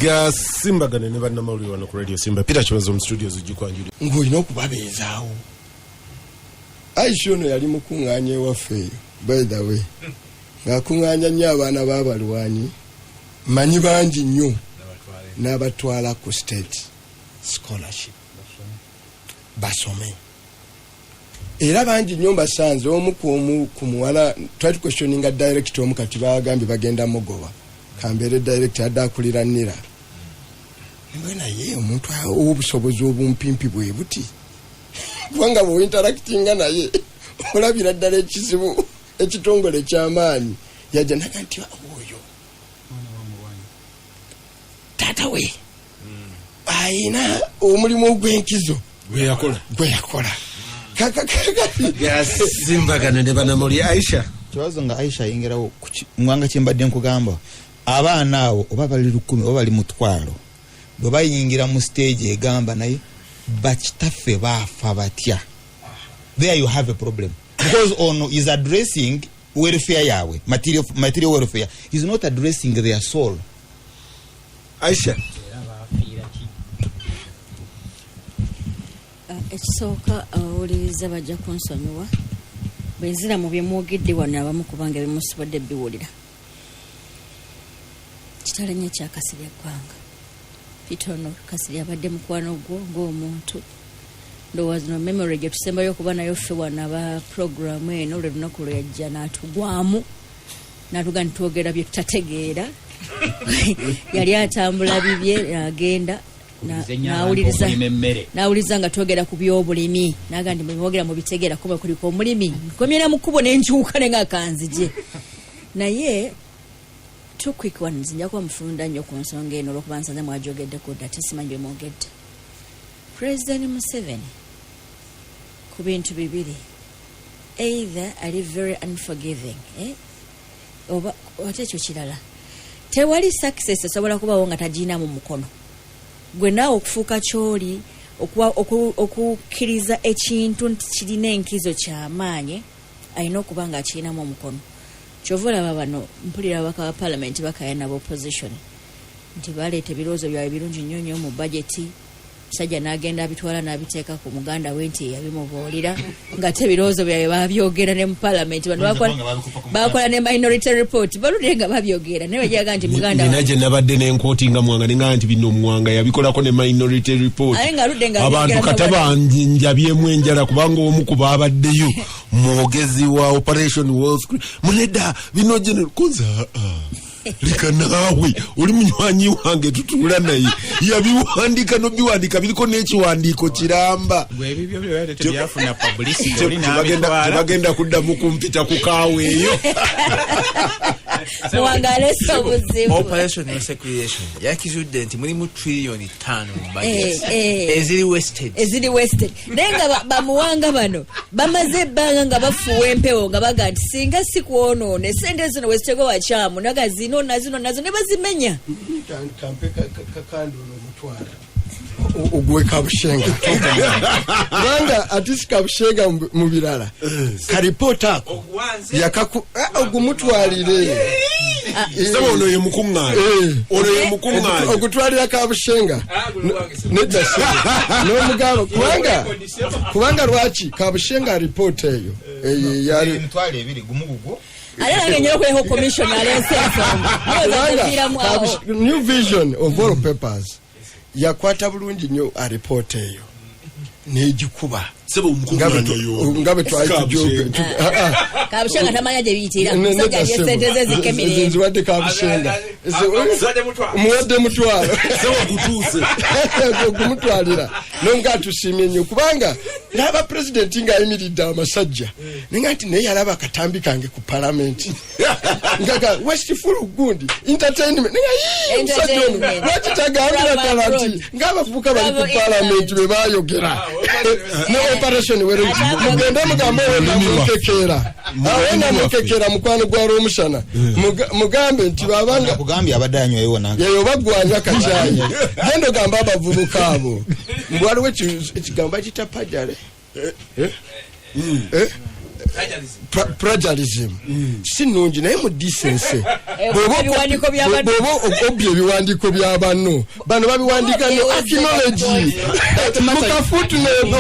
Gasimbagane ne bannamawulire wano ku Radio Simba. Peter Kibazo mu studio zijjukwanjuli. Ng'olina okubabeezaawo. Aisha ono yali mukuŋŋaanya ewaffe eyo, by the way, ng'akuŋŋaanya nnyo abaana b'abalwanyi, manyi bangi nnyo, n'abatwala ku state scholarship basome. Era bangi nnyo mbasanze. Omu ku omu ku muwala twali tuquestioninga director omu, kati bagambye bagenda mugoba, kambeere director adde akulira nira mbwe, naye omuntu ow'obusobozi obumpimpi bwe buti, kubanga bw'ointeractinga naye olabira ddala ekizibu. Ekitongole ekyamaanyi yajja naga nti oyo taata we ayina omulimu ogw'enkizo gwe yakola. Gwe yakola. Gasimbagane ne bannamawulire. Aisha. Kibazo nga Aisha ayingirawo ngwanga kyembadde nkugamba, abaana abo oba bali 1000 oba bali 500, bwe bayingira mu stage egamba naye bakitaffe baafa batya, there you have a problem, because ono is addressing welfare yaabwe, material welfare. Is not addressing their soul. Aisha. Ekisooka, abawuliriza bajja kunsonyiwa bwe nzira mu byemwogedde wano abamu, kubanga ebimusobodde biwulira kitale nnyo ekyakasirya eggwanga. Peter, ono Kasirya abadde mukwano gwo ng'omuntu. Ndowooza no memory gye tusembayo okuba nayo ffe wano aba puroguramu eno, lwe lunaku lwe yajja n'atugwamu n'atuga nti twogera bye tutategeera. Yali atambula bibye, agenda n'awuliriza n'awuliriza nga twogera ku byobulimi, naga nti mwogera mubitegeera kuba kuliko omulimi. Nkomyera mu kkubo nenkyuka ne nga kanzije. Naye two quick ones, nja kuba mufunda nnyo ku nsonga eno olwokuba nsanze mwajogeddeko dda, ate simanyi bye mwogedde. President Museveni ku bintu bibiri, either ali very unforgiving, eh? Oba ate ekyo kirala, tewali success esobola kubawo nga tagirina mu mukono gwe. Naawe okufuuka kyoli, okukkiriza ekintu nti kirina enkizo kyamaanyi, alina okuba nga akirinamu omukono. Kyova olaba bano mpulira ababaka ba palamenti bakayana ba opposition nti baleeta ebirowoozo byabwe birungi nnyo nnyo mu bajeti, musajja n'agenda abitwala n'abiteeka ku muganda we nti yabimubuulira, nga te ebirowoozo byabwe babyogera ne mu palamenti. Bano bakola ne minority report, baludde nga babyogera, naye bajaga nti muganda Nina gye nabadde nenkooti nga Mwanga, nenga nti bino Mwanga yabikolako ne minority report. Aye nga aludde nga abantu abyogera. Kata banjabyemu enjala, kubanga omu ku baabaddeyo mwogezi wa Operation Wealth munedda bino general kunza. Leka naawe, oli munywanyi wange, tutuula naye, yabiwandika nobiwandika, biriko n'ekiwandiiko kiramba. Gwe ebibyo byobadde tebyafuna publicity, oli n'abitwala. Tebagenda kuddamu kumpita ku kaawa eyo. Muwanga alese obuzibu. Operation Wealth Creation yakizudde nti mulimu triliyoni 5 mu budget eziri wasted. Eziri wasted, naye nga bamuwanga bano bamaze ebbanga nga bafuuwa empewo nga baga nti singa si kwonoona esente zino wezitego wakyamu, naga zino nazino nazo ne bazimenya. Kampe kakandi ono omutwala ogwe Kabushenga, kubanga atisi Kabushenga mu birala kalipoota ako yakaku ogumutwalire. Saba ono ye mukuŋŋaanya. Ono ye mukuŋŋaanya. Ogutwalira Kabushenga nedda n'omugamba, kubanga lwaki Kabushenga ripoota eyo eyo yali 20,000 gumu gugwo. Ate nange nyina okuleka commission aleese ensonga. Kubanga Muwooza awo. New Vision of all papers yakwata bulungi nnyo alipoota eyo n'egikuba. Sebo, omukuŋŋaanya y'ono. Nga bwe twali Kabushenga. Kabushenga tamanya gye biyitira, musajja alye sente ze zikka emirembe. Nziwadde Kabushenga, muwadde mutwalo. Sebo, gutuuse. Gumutwalira nonga atusiimye nnyo, kubanga n'aba pulezidenti ng'ayimiridde amasajja nenga nti naye yalaba akatambi kange ku palamenti ngaga wasteful gundi entertainment, nenga yii, omusajja ono Entertainment. lwaki tagambira ddala nti ng'abavubuka bali ku Bravo, palamenti bwe bayogera ne operation were mugende mugambe owenamukekera awenamukekera mukwano gwa Lwomushana. Mugambe nti babanga Nakugambye abadde anywayo nange. Yeyo bagwanya kacyayi, genda ogambe abavubuka abo mbu waliwo ekigambo bakiyita pajale. Eh? Eh? Plagiarism si nnungi, naye mu decency, Eh, ebiwandiiko bya banno. bw'oba obbye ebiwandiiko bya banno, bano babiwandiika no acknowledge mu ka footnote. Mu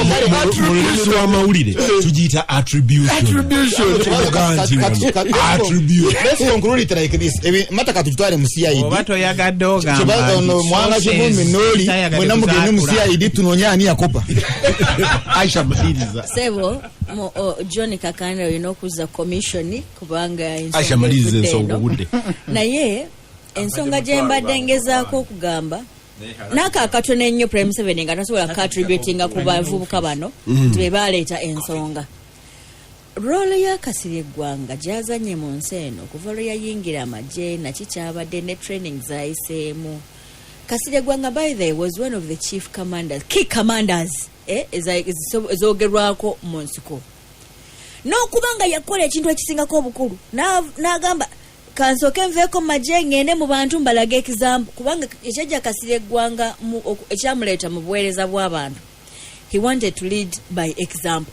lulimi lw'amawulire tugiyita attribution. Attribution. Tuvuga nti wano, attribution. Let's conclude it like this. Matter katugitwale mu CID. Oba toyagadde ogamba Kibazo nti ono Mwanga sources Kivumbi n'oli tayagadde mwena mugende mu kuzaakula. CID tunoonye ani yakopa. Aisha, maliriza. Sebo John Kakande, olina okuzza commission kubanga ensonga Aisha, maliriza evudde ensonga, eno. obudde. Naye ensonga gye mbadde ngezaako okugamba naako akatono ennyo, Prime Museveni nga tasobola kuattributinga ku bavubuka bano nti be baleeta ensonga. Role ya Kasirye Eggwanga gyazanye mu nsi eno okuva lwe yayingira amagye, naki kyabadde ne training zayiseemu. Kasirye Eggwanga, by the way, was one of the chief commanders, key commanders, ezoogerwako mu nsiko, n'okuba nga yakola ekintu ekisingako obukulu, n'agamba kansooke nveeko mu magye ngende mu bantu mbalage example, kubanga ekyajja Kasirye Eggwanga ekyamuleeta mu buweereza bw'abantu, he wanted to lead by example,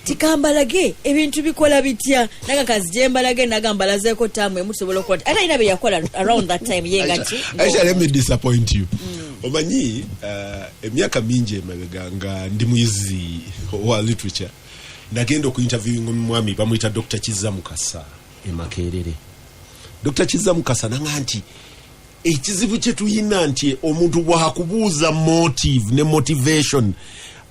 tikambalage ebintu bikola bitya, naga kazije mbalage, naga mbalazeeko taamu emu tusobola okukola, ate alina bye yakola around that time ye nga ki. Aisha, let me disappoint you. Omanyi, emyaka mingi emabega nga ndi muyizi wa literature, nagenda okuinterviewinga omwami bamuyita Dr Kiza Mukasa e Makerere. Dr Kiza Mukasa nanga nti ekizibu kye tuyina nti omuntu bwakubuuza motive ne motivation,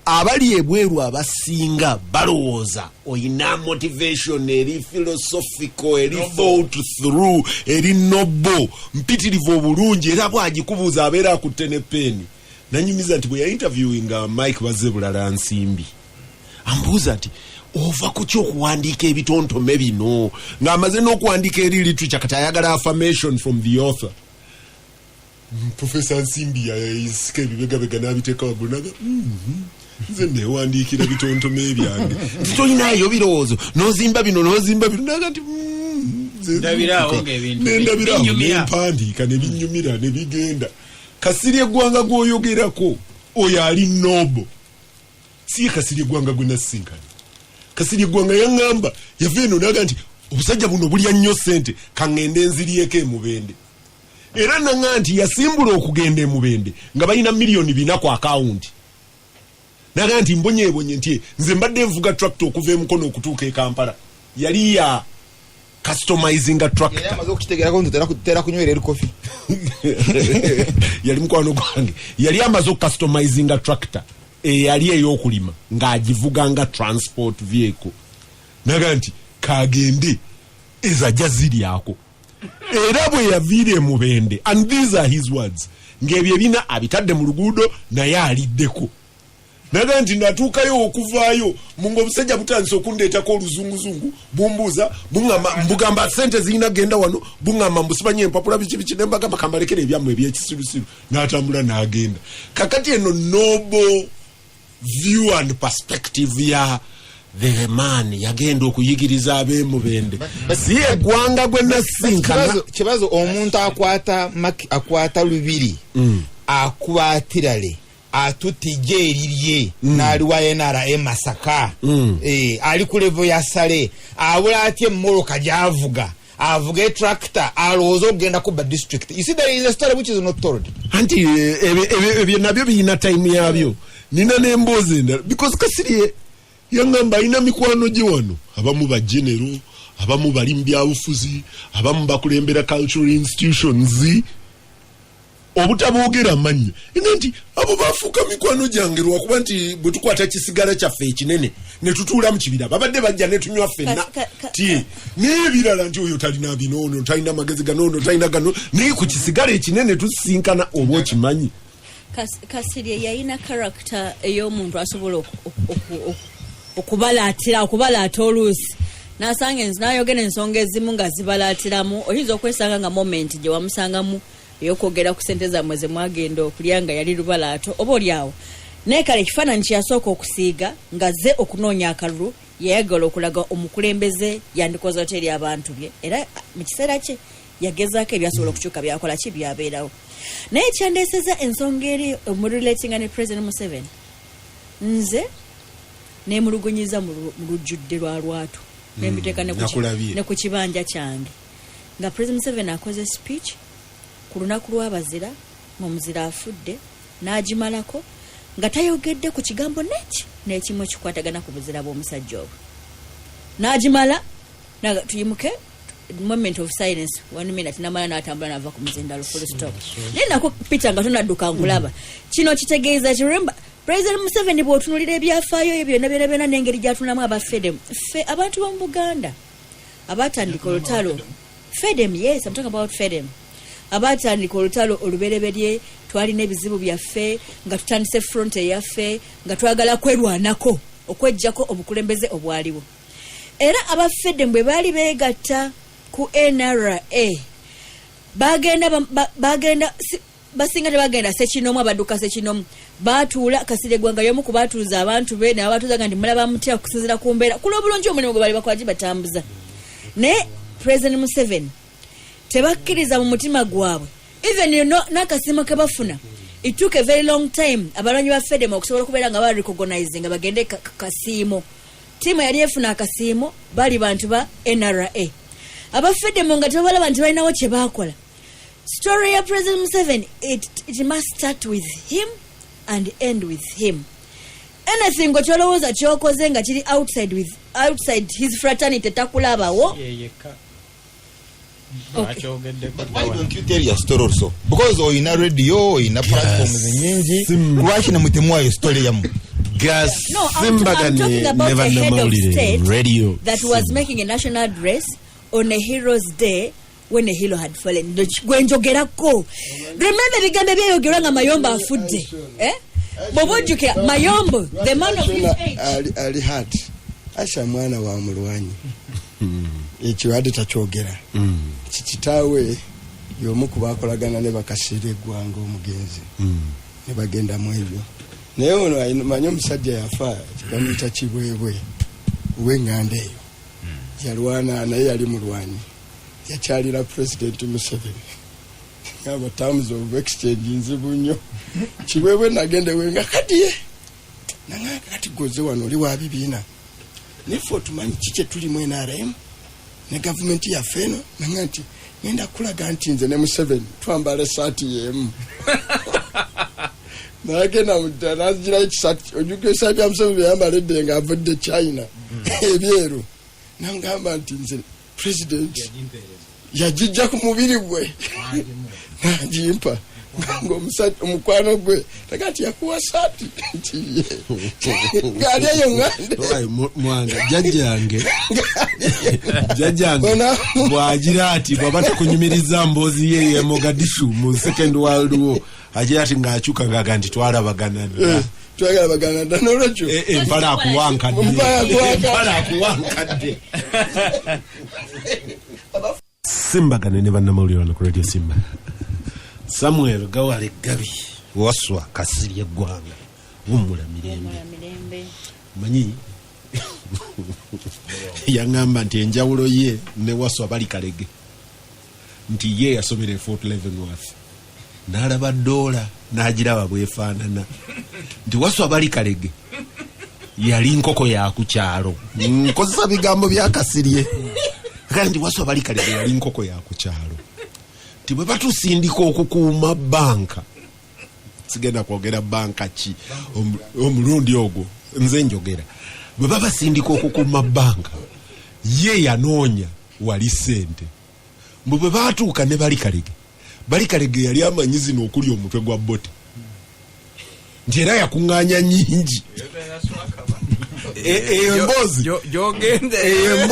abali ebweru abasinga balowooza oyina motivation eri philosophical, eri thought through, eri noble, mpitirivu obulungi, era bwagikubuuza abeera akutte ne peeni. Nanyumiza nti bwe yainterviewinga Mike Bazzebulala Nsimbi, ambuuza nti ova ku kyokuwandiika ebitontome bino ng'amaze n'okuwandiika eri literature, kati ayagala affirmation from the author. Profesa Nsimbi yasika ebibegabega n'abiteeka waggulu naga, "Nze newandiikira bitontome byange," nti tolinayo birowoozo n'ozimba bino n'ozimba bino, naga nti nze Ndabiraawo ng'ebintu nendabiraawo binyumira. Nempandiika ne binyumira ne bigenda. Kasirye Eggwanga gw'oyogerako oyo ali noble si ye Kasirye Eggwanga gwe nasisinkana. Kasirye Eggwanga yaŋŋamba yava eno naga nti obusajja buno bulya nnyo ssente, kaŋŋende nziryeko emubende. Era naŋŋa nti yasimbula okugenda emubende nga balina 4 miliyoni ku akawunti, naga nti mbonyeebonye nti nze mbadde nvuga tractor okuva emukono okutuuka e Kampala, yali ya customizinga Yali tractor. Amaze okukitegeerako nti tera kunywera eri kofi. Yali mukwano gwange, yali amaze okucustomizinga tractor eyali ey'okulima ng'agivuga nga transport vehicle, naga nti kagende ezajja ziryako. Era bwe yaviira emubende, and these are his words, ng'ebyo ebina abitadde mu luguudo naye aliddeko, naga nti natuukayo okuvaayo munga obusajja butandise okundeetako oluzunguzungu, bumbuuza, buŋŋamba, mbugamba sente zirina genda wano, buŋŋamba mbusibanye empapula biki biki, nembagamba kambalekere ebyammwe ebyekisirusiru, n'atambula n'agenda. Kakati eno noble view and perspective ya the man yagenda okuyigiriza ab'emubende si eggwanga gwe nasinkana. Kibazo, omuntu akwata akwata lubiri, akuba atirale, atutijja erirye n'aliwa NRA Masaka. Ali ku level ya sale, abula atya emmoloka gy'avuga, avuga etractor, alowooza okugenda kuba district. You see, there is a story which is not told. Anti ebyo nabyo birina time yabyo. Nina n'emboozi endala because Kasirye yaŋŋamba alina mikwano gye wano, abamu bagenero, abamu bali mu byabufuzi, abamu bakulembera cultural institutions, obutaboogera mannya, ina nti abo bafuuka mikwano gyange lwakuba nti bwe tukwata kisigala kyaffe ekinene ne tutuula mu kibira, babadde bajja ne tunywa ffenna ti n'ebirala, nti oyo talina bino, ono talina magezi gano, ono talina gano, naye ku kisigala ekinene tusisinkana, oba okimanyi. Kasirye yalina character ey'omuntu asobola okubalaatira, okubalaata oluusi nasanga n'ayogera ensonga ezimu nga zibalaatiramu. Oyinza okwesanga nga moment gye wamusangamu ey'okwogera ku sente zammwe ze mwagenda okulya nga yali lubalaato oba oliawo, naye kale ekifaananyi kye yasooka okusiiga nga ze okunoonya akalulu, yayagala okulaga omukulembeze yandikoze otya eri abantu bye, era mu kiseera kye yagezaako ebyasobola okukyuka, byakola ki byabeerawo. Naye kyandeeseza ensonga eri omurelatinga ne President Museveni, nze nemulugunyiza mu lujjudde lwa lwatu. Nembiteeka Nakulabye. ne ku kibanja kyange, nga President Museveni akoze speech ku lunaku lw'abazira, ng'omuzira afudde, n'agimalako nga tayogedde ku kigambo neki n'ekimu ekikwatagana ku buzira bw'omusajja obwo. N'agimala tuyimuke, moment of silence, one minute, namala n'atambula n'ava ku muzindalo, full stop. Naye nako, Peter, nga tonadduka, nkulaba kino kitegeeza ki? Remember, President Museveni, bw'otunulira ebyafaayo ebyo byonna byonna byonna n'engeri gy'atunamu aba FEDEM, ffe abantu b'omu Buganda abatandika olutalo, FEDEM, yes, I'm talking about FEDEM, abatandika olutalo olubereberye, twalina ebizibu byaffe nga tutandise front eyaffe, nga twagala kwerwanako okwejjako obukulembeze obwaliwo. Era aba FEDEM bwe baali beegatta ku NRA, bagenda bagenda basinga tebagenda sekinomu, abadduka sekinomu batuula. Kasirye Ggwanga y'omu ku batuuza abantu be, naye batuuzaga nti mulaba mutya okusinziira ku mbeera kula obulungi omulimu gwe bali bakwagi batambuza. Naye President Museveni tebakkiriza mu mutima gwabwe, even n'akasiimo ke bafuna. It took a very long time abalwanyi ba FEDEM okusobola okubeera nga barecognizing nga bagende kasiimo. Tiimu yali efuna akasiimo bali bantu ba NRA, aba FEDEM nga tebabalaba nti balinawo kye bakola. Story ya President Museveni, it must start with him and end with him. Anything kyolowooza kyokoze nga kiri outside his fraternity, takulabawo. Ye yekka. Okay. Akyogeddeko. But why don't you tell your story also? Because oyina radio, oyina platforms nyingi. Lwaki nemwe temuwayo story yammwe? No, I'm talking about a head of state Radio that was making a national address on a hero's day when a hero had fallen. Gwe njogerako. Remember, ebigambo ebyeyogerwa nga Mayombo afudde. Eh? Bw'oba ojjukira Mayombo, the man of his age. Ali hati Aisha mwana wa mulwanyi, ekyo ate takyogera. Kikitaawe y'omu ku bakolagana ne bakasiira eggwanga omugenzi, ne bagenda mu ebyo. Naye ono manyi omusajja yafa, bamuyita Kibwebwe ow'eŋŋanda eyo, yalwana naye, yali mulwanyi. Yakyalira Pulezidenti Museveni, aba terms of exchange nzibu nnyo. Kibwebwe nagenda ewe nga kadiye nanga kati goze wano oli wa bibiina, naye ffe otumanyi ki kye tulimu NRM ne gavumenti yaffe eno. Nanga nti ngenda kulaga nti nze ne Museveni twambala esaati yemu. Nagenda nagirayo ekisaati, ojjukira esaati bya Museveni byeyambala edde nga avudde China, ebyeru. Nangamba nti nze president yagijja ku mubiri gwe nagimpa, ngaomusajja omukwano gwe taga nti yakuwa saati nti ye ngaali eyo ŋŋande. Oi, Mwanga, jjajjange bw'agira ati bw'aba takunyumiriza mboozi ye ye Mogadishu mu Second World War, agira ati ng'akyuka ng'aga nti twalabagana dda. Twagala bagana dda, nolwekyo Empale akuwankadde. Empale akuwankadde. Empale akuwankadde. Simbagane ne bannamawulire wano ku Radio Simba. Samuel Gawale Gabi Waswa Kasirye Eggwanga, wummula mirembe. Wummula mirembe. Manyi yaŋŋamba nti enjawulo ye ne Waswa bali kalege, nti ye yasomera e Fort Leavenworth n'alaba doola n'agiraba bwefaanana, nti Waswa bali kalege yali nkoko yaku kyalo. Nkozesa bigambo byakasirye gaa nti Waswa bali kalege yali nkoko yaku kyalo, nti bwe batusindika okukuuma banka, sigenda kwogera banka ki omulundi ogwo nze njogera, bwe babasindika okukuuma banka, ye yanoonya wali sente. Mbu bwe batuuka ne bali kalege, bali kalege yali amanyi zino okuli omutwe gwa bote, nti era yakuŋŋaanya nyingi. Eyo emboozi Gyogenda. Eyo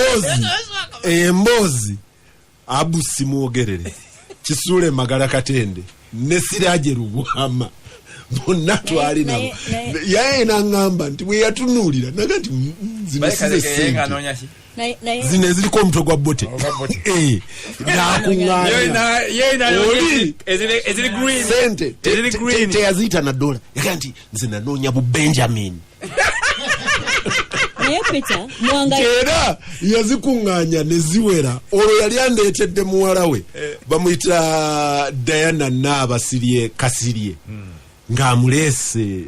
emboozi abu simwogerere Kisuule Magala Katende ne Siraje Lubwama bonna twali nabo. Yaye naŋŋamba nti bwe yatunuulira naga nti zino si ze sente." Anoonya ki? Naye Zino eziriko omutwe gwa bote. Ogwa bote. Nakuŋŋaanya Oli. Eziri green. Sente Eziri green. teyaziyita na dola, yagaa nti nze nanoonya bu Benjamin. Naye Peter Mwanga, Era yazikuŋŋaanya ne ziwera. Olwo yali andeetedde muwala we bamuyita Diana Naabasirye Kasirye, ng'amuleese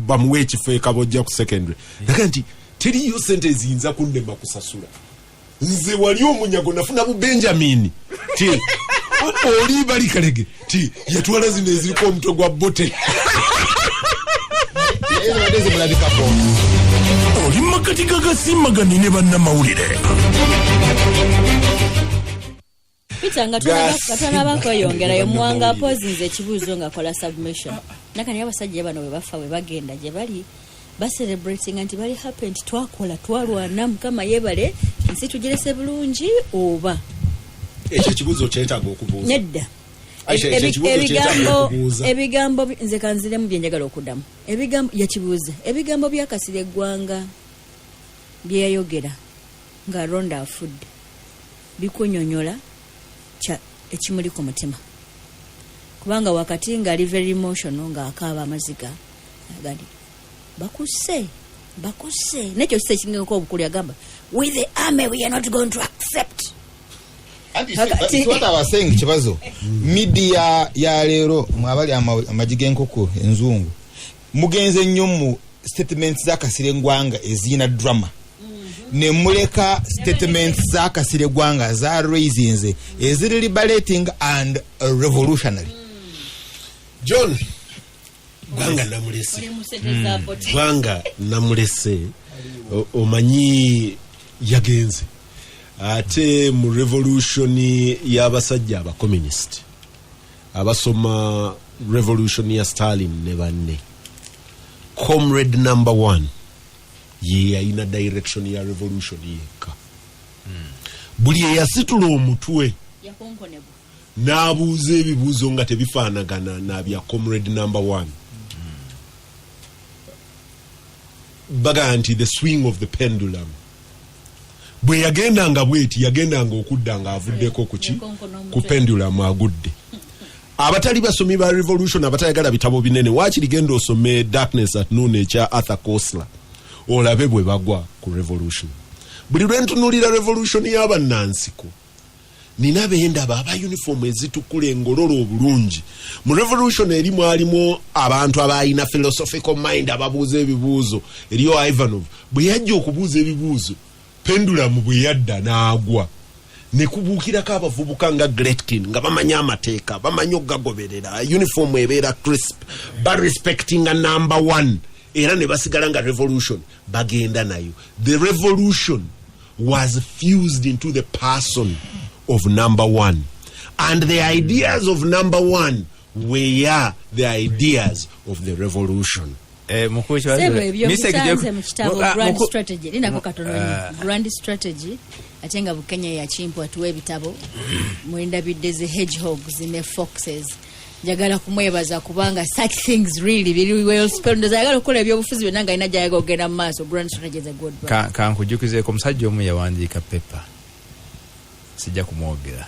bamuwe ekifo ekabojja ku secondary, naga nti Teriyo sente eziyinza kunnema kusasula. Nze wali omunyago nafuna bu Benjamin ti oli bali kalege ti yatwala zino eziriko omutwe gwa bote. Naye zibadde zimulabikako. Oli mu makkati g'agasiimaganye ne bannamawulire. Peter, nga tonaba kweyongerayo, Muwanga apozinze ekibuuzo ng'akola submission. Nakani abasajja bano bwe bafa, bwe bagenda gye bali bacelebratinga nti bali happy nti twakola, twalwana, Mukama yeebale, nsi tugirese bulungi, oba? Ekyo ekibuuzo kyetaaga okubuuza. Nedda. Aisha, ekyo ekibuuzo kyetaaga okubuuza. Ebigambo nze kanziremu bye njagala okuddamu. Ebigambo yakibuuza, ebigambo byakasira eggwanga bye yayogera nga Ronda afudde bikunyonyola kya ekimuli ku mutima, kubanga wakati ng'ali very emotional, ng'akaaba amaziga, agandi bakusse, bakusse, nekyo kisa ekingeko obukulu yagamba, "With the army we are not going to accept." Anti what I was saying, kibazo media ya leero mwabali amagi g'enkoko enzungu, mugenze nnyo mu statements z'akasire ngwanga eziyina drama, ne muleka statements z'akasire gwanga za raisinze eziri liberating and revolutionary. John Gwanga namulese. Oli mu sente za boti. Gwanga namulese. Omanyi yagenze ate mu revolution y'abasajja abacommunist abasoma revolution ya Stalin ne banne, comrade number one ye yalina direction ya revolution yekka. Buli eyasitula omutwe yakonkonebwa, n'abuuza ebibuuzo nga tebifaanagana nabya comrade number one, bagaa nti the swing of the pendulum bwe yagendanga bweti, yagendanga okudda nga avuddeko kuki? Yakonkona omutwe. Ku pendulum agudde. Abatali basomi ba revolution, abatayagala bitabo binene, waakiri genda osome Darkness at Noon ekya Arthur Koestler, olabe bwe bagwa ku revolution. Buli lwe ntunuulira revolution y'abannansiko, nina bendaba aba uniform ezitukula, engololo obulungi. Mu revolution eri mwalimu abantu abalina philosophical mind, ababuuza ebibuuzo. Eriyo Ivanov, bwe yajja okubuuza ebibuuzo, pendulum bwe yadda n'agwa, ne kubuukirako abavubuka nga Gretkin, nga bamanyi amateeka, bamanyi okugagoberera, uniform ebeera crisp, barespectinga number one, era ne basigala nga revolution bagenda nayo. The revolution was fused into the person of number one, and the ideas of number one were the ideas of the revolution. Mukulu Kibazo- Sebo, ebyo Mr. bisanze Kijeko- mu kitabo Grand Strategy. Linako katono nnyo. Grand Strategy, ate nga Bukenya yakimpa, atuwa ebitabo mwendabidde ze hedgehogs ne foxes. Njagala kumwebaza kubanga such things really biri well spelled. Ndoza ayagala okukola ebyobufuzi byonna nga alina gyayagala okugenda mu maaso. Grand Strategy is a good book. Kankujjukizeeko omusajja omu yawandiika paper, sijja kumwogera,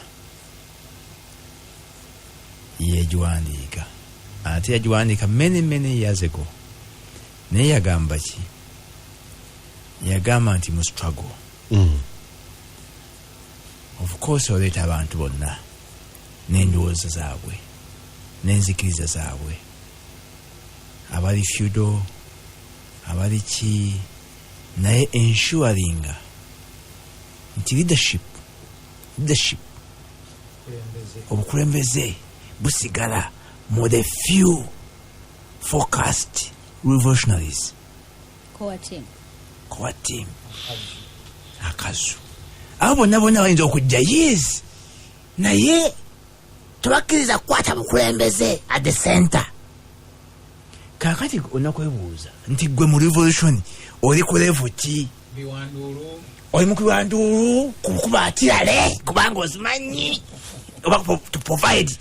yegiwandiika, ate yagiwandiika many, many years ago. Naye yagamba ki? Yagamba nti mu struggle, of course, oleeta abantu bonna n'endowooza zaabwe n'enzikiriza zaabwe, abali feudal, abali ki, naye ensuringa nti leadership, obukulembeze busigala mu the few focused revolutionaries. Core team. Core team, akazu. Abo bonna bonna bayinza okujja, yes, naye tebakkiriza kukwata bukulembeze at the center. Kakati onakwebuuza nti gwe mu revolution oli ku level ki? Oli mu kubanduulu kukuba atirale kubanga ozimanyi oba to provide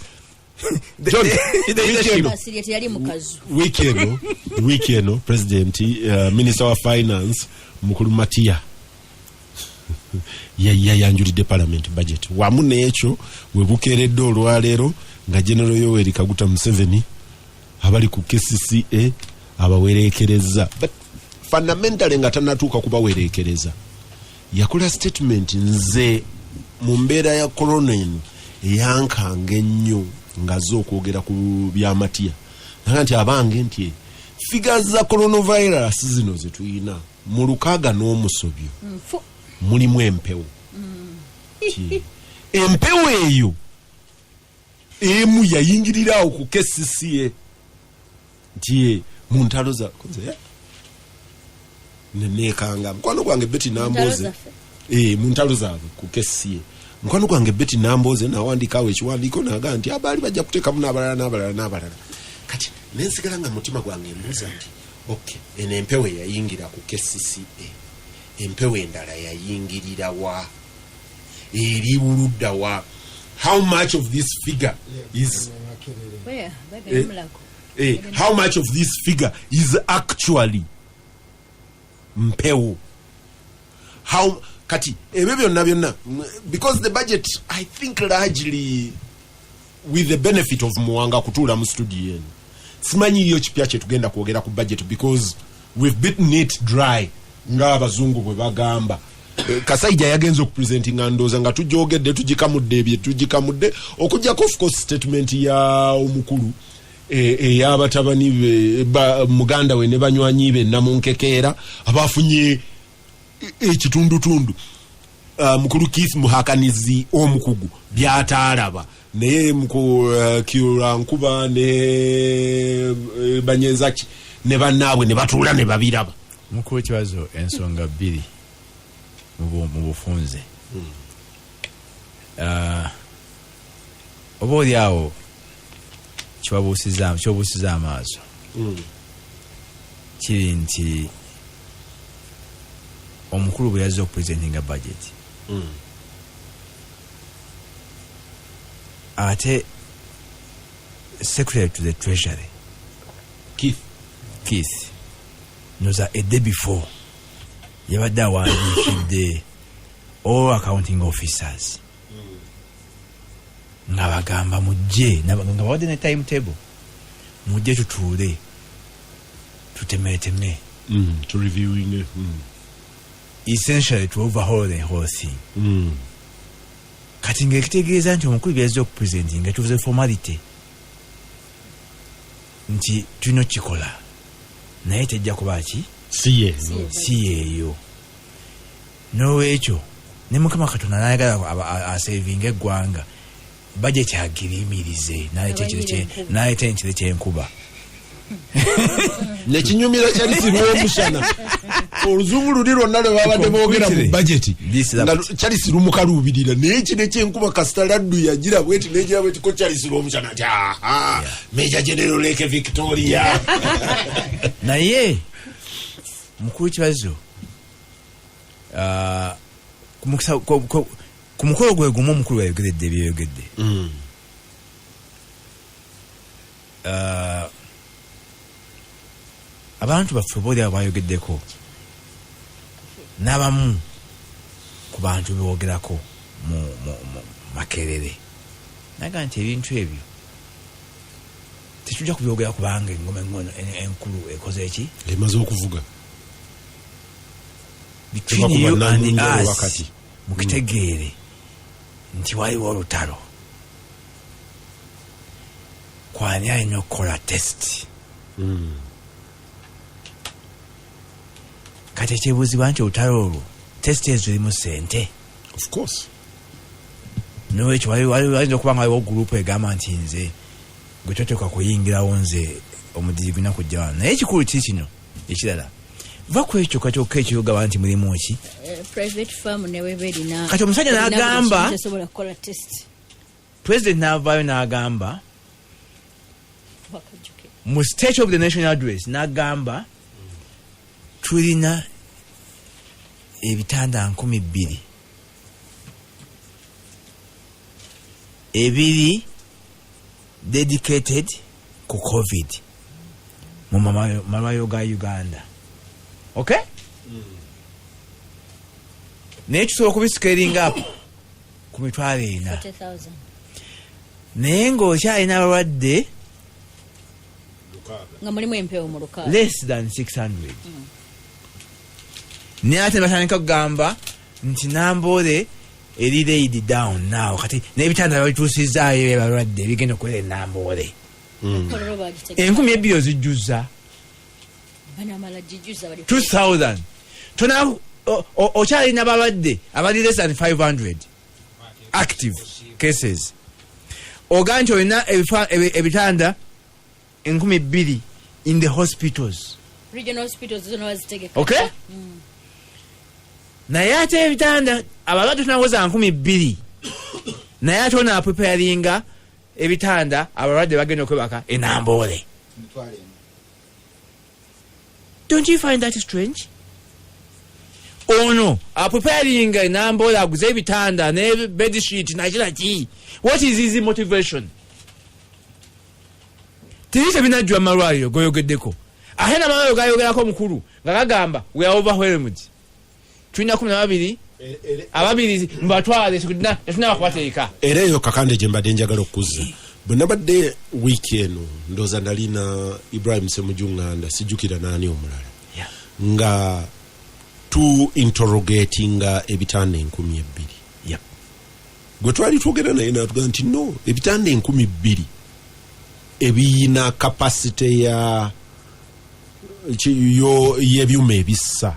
John, the leadership. Kasirye teyali mu kazu. Wiiki eno president, minister wa finance mukulu Matiya yayanjulidde parliament budget. Wamu n'ekyo, we bukeeredde olwaleero nga General Yoweri Kaguta Museveni abali ku KCCA abawereekereza. But fundamentally, nga tanatuuka kubawereekereza, yakola statement. Nze mu mbeera ya corona eno eyankanga ennyo, ng'azze okwogera ku byamatiya, naga nti abange, nti figures za coronavirus zino zetuyina Mu 60 n'omusobyo Nfu. mulimu empewo. Ki? Empewo eyo emu yayingirira awo ku KCCA nti ye mu ntalo za nze, neneekanga mukwano gwange Betty Namboze. Zaffe. Mu ntalo zaabwe ku KCCA, mukwano gwange Betty Namboze nawandikawo ekiwandiiko naga nti abaali bajja kuteekamu n'abalala n'abalala n'abalala. Kati nensigala nga mutima gwange mbuuza nti, ok, eno empewo eyayingira ku KCCA, empewo endala yayingirira wa? Eri buludda wa? How much of this figure is Where? Bagenda Mulago. How much of this figure is actually mpewo? How kati ebyo byonna byonna, because the budget, I think largely with the benefit of Muwanga kutuula mu studio eno, simanyiyo kipya kyetugenda kwogera ku budget, because we've beaten it dry ng'abazungu bwe bagamba. Kasaija yagenza okupresentinga, ndooza nga tujogedde, tugikamudde ebye tugikamudde, okugjako of course statement ya omukulu ey'abatabani be muganda we ne banywanyi be namunkekeera abafunye ekitundutundu. Mukulu Keith Muhakanizi omukugu byataalaba, naye muku Kiura Nkuba ne Banyenzaki ne bannaabwe ne batuula ne babiraba. Mukulu Kibazo, ensonga bbiri mu bufunze. Oba oli awo kyobuusiza amaaso kiri nti omukulu bwe yazze okupresentinga budget, ate Secretary to the Treasury Keith. Keith noza a day before yabadde awandiikidde all accounting officers nga bagamba mujje, nga bawadde ne timetable, mujje tutuule tutemeteme To reviewing. Essentially to overhaul the whole thing. Kati ngaekitegeeza nti omukulu byazze okupresentinga tuvuze formality nti tulina okukikola, naye tejja kuba ki? Si ye. Si yeeyo. N'olwekyo ne Mukama Katonda nayagala asavinga eggwanga, budget agiriyimirize n'aleeta enkire kyenkuba. Nekinyumira Charles Lwomushana, oluzungu luli lwonna lwe babadde boogera mu budget This is nga Charles lumukaluubirira, naye kino ekyenkuba kasita laddu yagira bweti negira bweti ko Charles Lwomushana nti, aha, Major General Lake Victoria. Naye mukulu Kibazo, ku mukolo gwe gumu omukulu yayogeredde ebyeyogedde. Abantu baffe booli abo bayogeddeko n'abamu ku bantu boogerako mu Makerere naga nti ebintu ebyo tetujja kubyogera kubanga engoma engono enkulu ekoze eki? Emaze okuvuga. Between you and us, wakati. Mukitegeere nti waliwo olutalo kwani alina okukola test. Kati ekyebuuzibwa nti olutalo olwo, test ezo zirimu sente. Of course. Nolwekyo wayinza okuba nga waliwo gurupu egamba nti nze gwe toteekwa kuyingirawo, nze omudiri gulina kujja wano. Naye ekikulu kiri kino ekirala, va ku ekyo kyokka ekyogaba nti mulimu ki? Private firm neweba erina Kati omusajja erina buli n'agamba- kintu, esobola kukola test. President n'avaayo n'agamba Wakajjuke. Mu State of the Nation Address n'agamba tulina ebitanda 2000 ebiri dedicated ku COVID mu malwaliro ga Uganda, okay? Naye tusobola okubiscalinga up ku 40,000. 40,000. Naye ng'okyalina abalwadde nga mulimu empewo mu 600. Less than 600. Naye ate batandika kugamba nti Namboole eri laid down now, kati n'ebitanda babituusizaayo ebalwadde ebigenda okubeera enamboole. Kololo bagitegeka. 2000 ozijjuza. Banamala gijjuza bali 2000. Tona okyalina balwadde abali less than 500 active cases. Oga nti olina ebitanda 2000 in the hospitals. Regional hospitals zona bazitegeka. Okay, naye ate ebitanda abalwadde tunaweza 2000, naye ate ono apreparinga ebitanda abalwadde bagenda okwebaka enamboole. Don't you find that strange? Ono apreparinga enamboole, aguze ebitanda ne bedsheet nakiraki. What is his motivation? Tiri tebinajjwa mu malwaliro goyogeddeko, ate namalwaliro gayogerako mukulu nga gagamba we are overwhelmed, tulina 12 ababiri mbatwale, tetunaba kubateeka. Era eyo Kakande gye mbadde njagala okuzza. Bwe nabadde wiiki eno, ndowooza nalina Ibrahim Semujunganda, sijjukira naani omulala, nga tu interrogatinga ebitanda 2000. Gwe twali twogera naye natugamba nti no, ebitanda 2000 ebiyina capacity ya y'ebyuma ebissa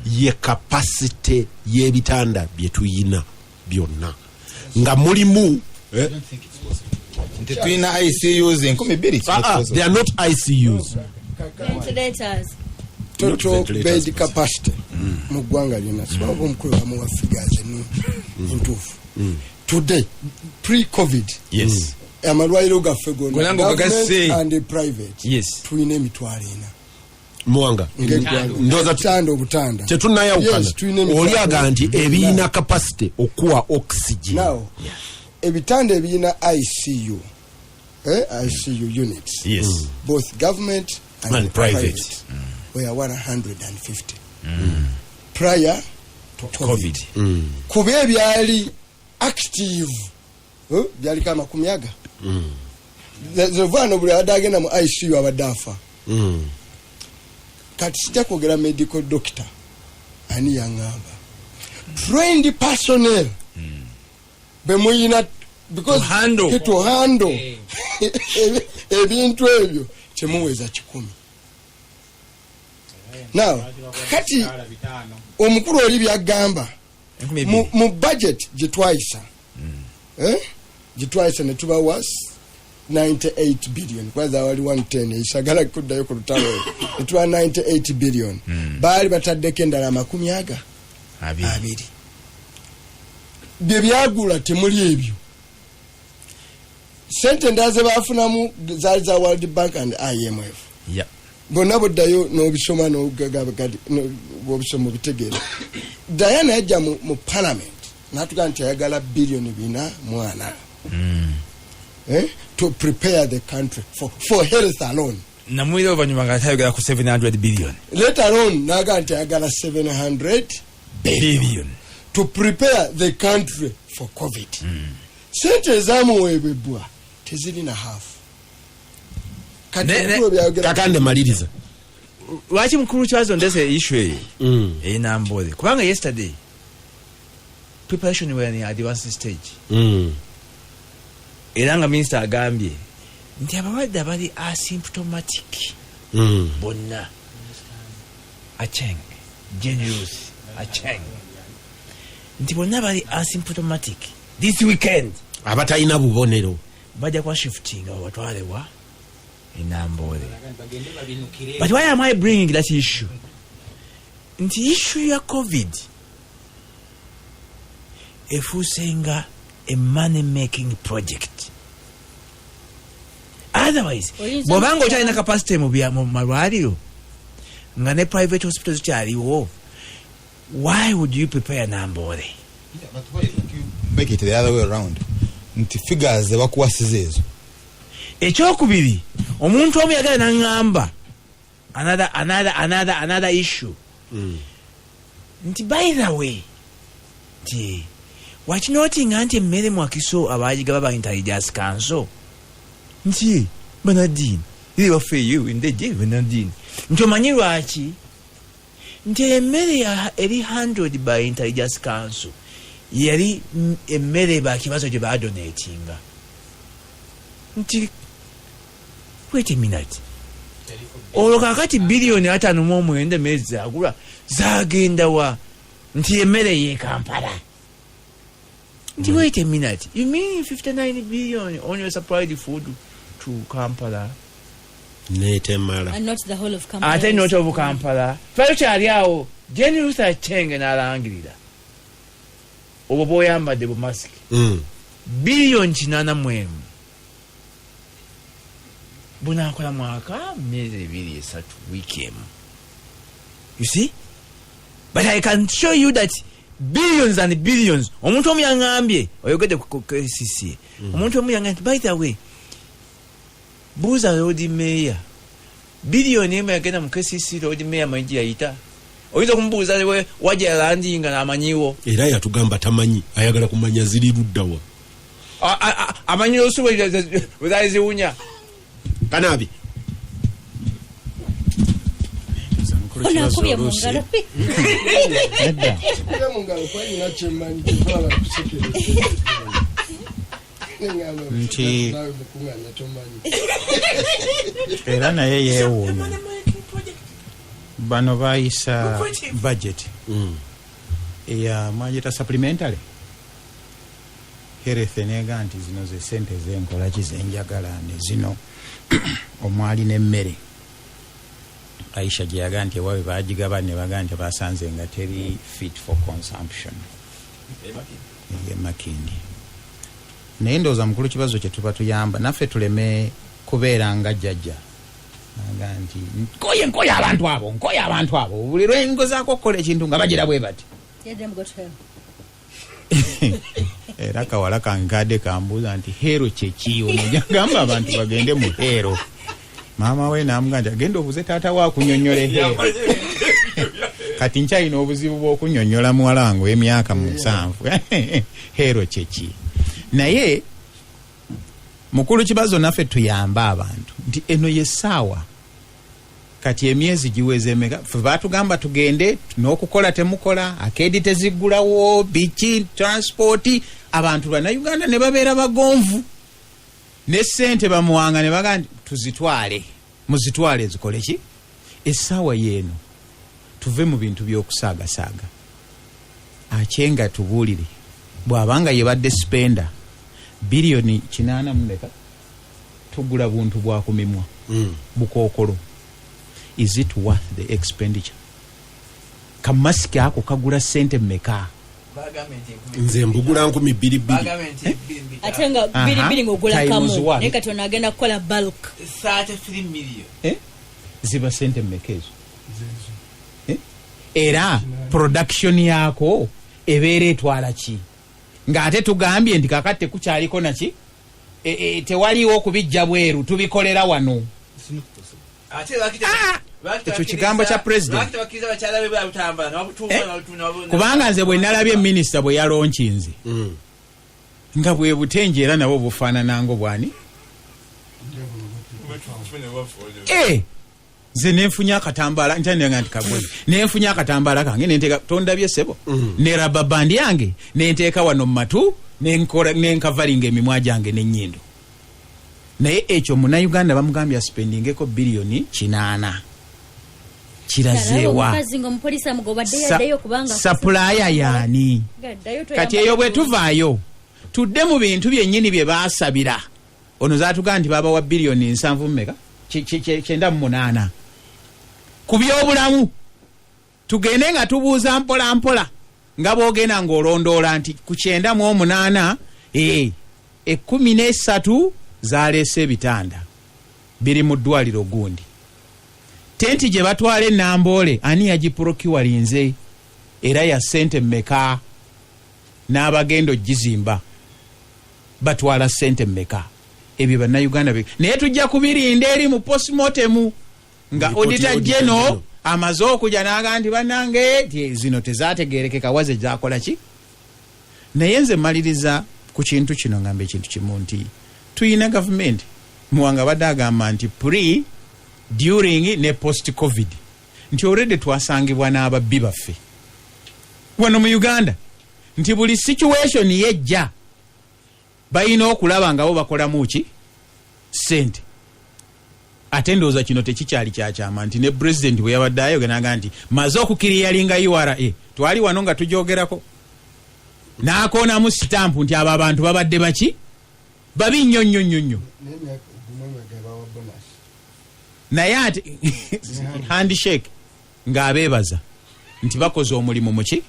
ye capacity y'ebitanda bye tuyina byonna nga mulimu Nti tulina ICUs 2000. They are not ICUs. Ventilators. Total Not ventilators. bed capacity mu ggwanga lyonna, sibaba omukulu bamuwa figures entuufu today, pre COVID, amalwaliro gaffe Gonna gonna, nga government gagasse. and private, tulina 40,000 Muwanga, ng'eggwanga. ndowooza Obutanda, obutanda. Tetunayawukana. Yes, tulina emitwalo Oli aga nti ena. ebiyina capacity okuwa oxygen. Now, ebitanda ebirina ICU, ICU units, both government and, And private. Were 150 prior to COVID. COVID. Kuba ebyali active, byaliko amakumi aga. Zevaano buli abadde agenda mu ICU abadde afa. Kati sijja kwogera medical doctor ani yaŋŋamba, trained personnel bemuyina because To handle. To handle ebintu ebyo temuweza 100. Now kati omukulu oli byagamba mu budget gye twayisa, gye twayisa ne tubawa 98 billion, kwanza wali 110, esagala kuddayo ku lutalo olwo, ne tubawa 98 billion, baali bataddeko endala amakumi aga 20. 20. Bye byagula temuli ebyo. Sente endala ze bafunamu zaali za World Bank and IMF. Bonna buddayo n'obisoma, bwobisoma obitegeera. Diana yajja mu parliament n'atugamba nti ayagala 440 billion, to prepare the country for health alone. Namuwulira oluvannyuma nga atayogera ku 700 billion. Let alone n'agamba nti ayagala 700 billion to prepare the country for COVID. Sente ezamuweebwebwa tezirina half. Kati omukulu byayogera. Kakande, maliriza. Lwaki mukulu kyazo ndese issue eyo eyinambole? Kubanga yesterday preparation were in advanced stage, era nga minisita agambye nti abalwadde abali asymptomatic bonna, Acheng, Generous Acheng, nti bonna bali asymptomatic this weekend abatalina bubonero bajja kuba shifting abo batwalebwa enambole. But why am I bringing that issue? Nti issue ya COVID efuuse nga a money making project. Otherwise, bw'obanga okyalina capacity mu malwaliro nga ne private hospital zikyaliwo, why would you prepare Namboole? Make it the other way around, nti figures zebakuwasiza ezo. Ekyokubiri, omuntu omu yagala naŋŋamba another issue, nti by the way, nti wakinotinga nti emmere mwakiso abagigaba ba Intelligence Council, nti banaddiini eri waffe eyo endeje banaddiini, nti omanyi lwaki? Nti emmere eri handled by Intelligence Council yali emmere bakibazo gye badonatinga. Nti wait a minute. Olwo kakati 59 billion emmere zagulwa zagenda wa? Nti emmere ye Kampala. Nti wait a minute, you mean 59 billion only supplied food to Kampala? Netemala. And not the whole of Kampala. Ate not of Kampala. Twali tukyali awo, Jane Ruth Aceng n'alangirira obwo bwoyambadde bu masiki, 81 billion bunakola mwaka, myezi 2, 3, wiiki emu. You see, but I can show you that billions and billions. Omuntu omu yaŋŋambye, oyogedde ku KCC, omuntu omu yaŋŋambye nti, by the way, buuza Lord Mayor, 1 billion yagenda mu KCC. Lord Mayor amanyi gye yayita? Oyinza okumubuuza wajja yalandinga n'amanyiwo? Era yatugamba tamanyi, ayagala kumanya ziri luddawa. Amanyi olusu bwe zaali ziwunya. Kanaabi. Ono akubye mu ngalo. Nedda. Kikubye mu ngalo kuba nina kyemmanyi kyetwala kusekereza. Neŋŋamba, naawe mukuŋŋaanya tomanyi. Era naye yeewuunya, bano bayisa budget eya mwagita supplementary health, nega nti zino ze sente zenkola ki zenjagala, ne zino omwali n'emmere. Aisha gye yagaa nti ewaabwe bagigaba ne bagaa nti basanze nga teri fit for consumption eyemakindi. Naye ndowooza mukulu kibazo kye tuba tuyamba naffe tuleme kubeera nga jjajja aga nti nkoye, nkoye abantu abo, nkoye abantu abo, buli lwengozaako okukola ekintu nga bagira bwe bati. Let them go to hell. Era kawala kange kadde kambuuza nti hell kyeki? Ono gamba abantu bagende mu hell. Maama we namuga nti agenda obuze taata we akunyonyola hell. Kati nkyalina obuzibu bw'okunyonyola muwala wange ow'emyaka 7 hell kyeki. Naye mukulu kibazo, naffe tuyambe abantu nti eno yessaawa. Kati emyezi giweze emeka fe batugamba tugende n'okukola, temukola, arcade teziggulawo, biki, transport, abantu bannayuganda ne babeera bagonvu ne sente bamuwanga ne bagaa nti tuzitwale, muzitwale zikole ki. Essaawa yeeno tuve mu bintu by'okusaagasaaga. Akyenga tubuulire bw'abanga yebadde spender 80 billion mumeka tugula buntu bwakumimwa, bukookolo. Is it worth the expenditure? Kamasiki ako kagula sente mmeka? Nze mbugula 2200. Ate nga 22 ng'ogula Times kamu. one. Naye kati ono agenda kukola bulk. 33 million. Eh? Ziba sente mmeka ezo? Eh? Era production yaako ebeera etwala ki ng'ate tugambye nti kakati tekukyaliko naki? Tewaliwo okubijja bweru, tubikolera wano. Ate Ekyo kigambo kya president. Lwaki tebakkiriza bakyala be babutambala nebabutuuma? Eh? Kubanga nze bwe nalabye minisita bwe yalonkinze nga bwe butenje, era nabwo bufaanana ngo bwani. Eh, nze nenfunye akatambaala ntyananga nti kagwe, nenfunye akatambaala kange nenteeka, tondabye sebo, ne rubber band yange nenteeka wano mu matu, nenkavalinga emimwa gyange n'ennyindo. Naye ekyo munnayuganda bamugambye aspendingeko 80 billion, kirazeewa? Omukazi nga omupoliisi amugobadde yaddeyo kubanga Supplier yaani? Gaddayo. Kati eyo bwe tuvaayo tudde mu bintu byennyini bye baasabira. Ono zaatugaa nti babawa 70 billion mumeka? 98 ku byobulamu. Tugende nga tubuuza mpola mpola nga bwogenda ng'olondoola nti ku 98, 13 zaleese ebitanda biri mu ddwaliro gundi, tenti gye batwala enamboole ani yagiprocurinze, era ya sente mmeka, n'abagenda ogizimba batwala sente mmeka. Ebyo bannayuganda naye tujja kubirinda eri mu postmortem nga Report auditor ya Auditor general General. amaze okuja n'agaa nti bannange ti zino tezategerekeka waze zakola ki. Naye nze maliriza ku kintu kino ngamba ekintu kimu nti tuyina gavumenti muwanga badde agamba nti pre, during ne post COVID, nti already twasangibwa n'ababbi baffe wano mu Uganda, nti buli situation yejja balina okulaba nga bo bakolamu ki sente. Ate ndowooza kino tekikyali kyakyama nti ne president bwe yabadde ayogera naga nti maze okukiriyalinga URA, twali wano nga tugyogerako, n'akoonamu sitampu nti abo abantu babadde baki babi nnyo nnyo nnyo nnyo. N'emyaka gumu emabega bawa bonus. Naye ate handshake ng'abeebaza nti bakoze omulimu muki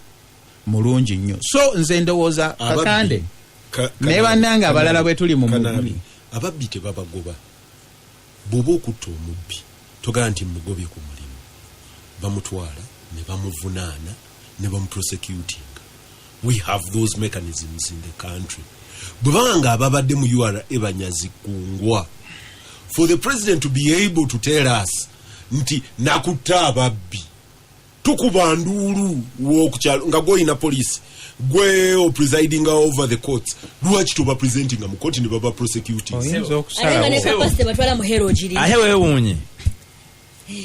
mulungi nnyo. So nze ndowooza Kakande naye bannange abalala bwe tuli mu Kanaabi, ababbi tebabagoba. Bw'oba okutta omubbi, togamba nti mugobye ku mulimu. Bamutwala ne bamuvunaana ne bamuprosecutinga. We have those mechanisms in the country. Bwe baba nga ababadde mu URA banyazi kungwa, for the president to be able to tell us nti nakutta ababbi, tukuba nduulu wokukyalo nga gwoyina police, gwe opresidinga over the courts, lwaki toba presentinga mu court ne baba prosecuting? Oyinza Ate nga ne okusalawo. capacity batwala muheero ogirina. Ate weewuunye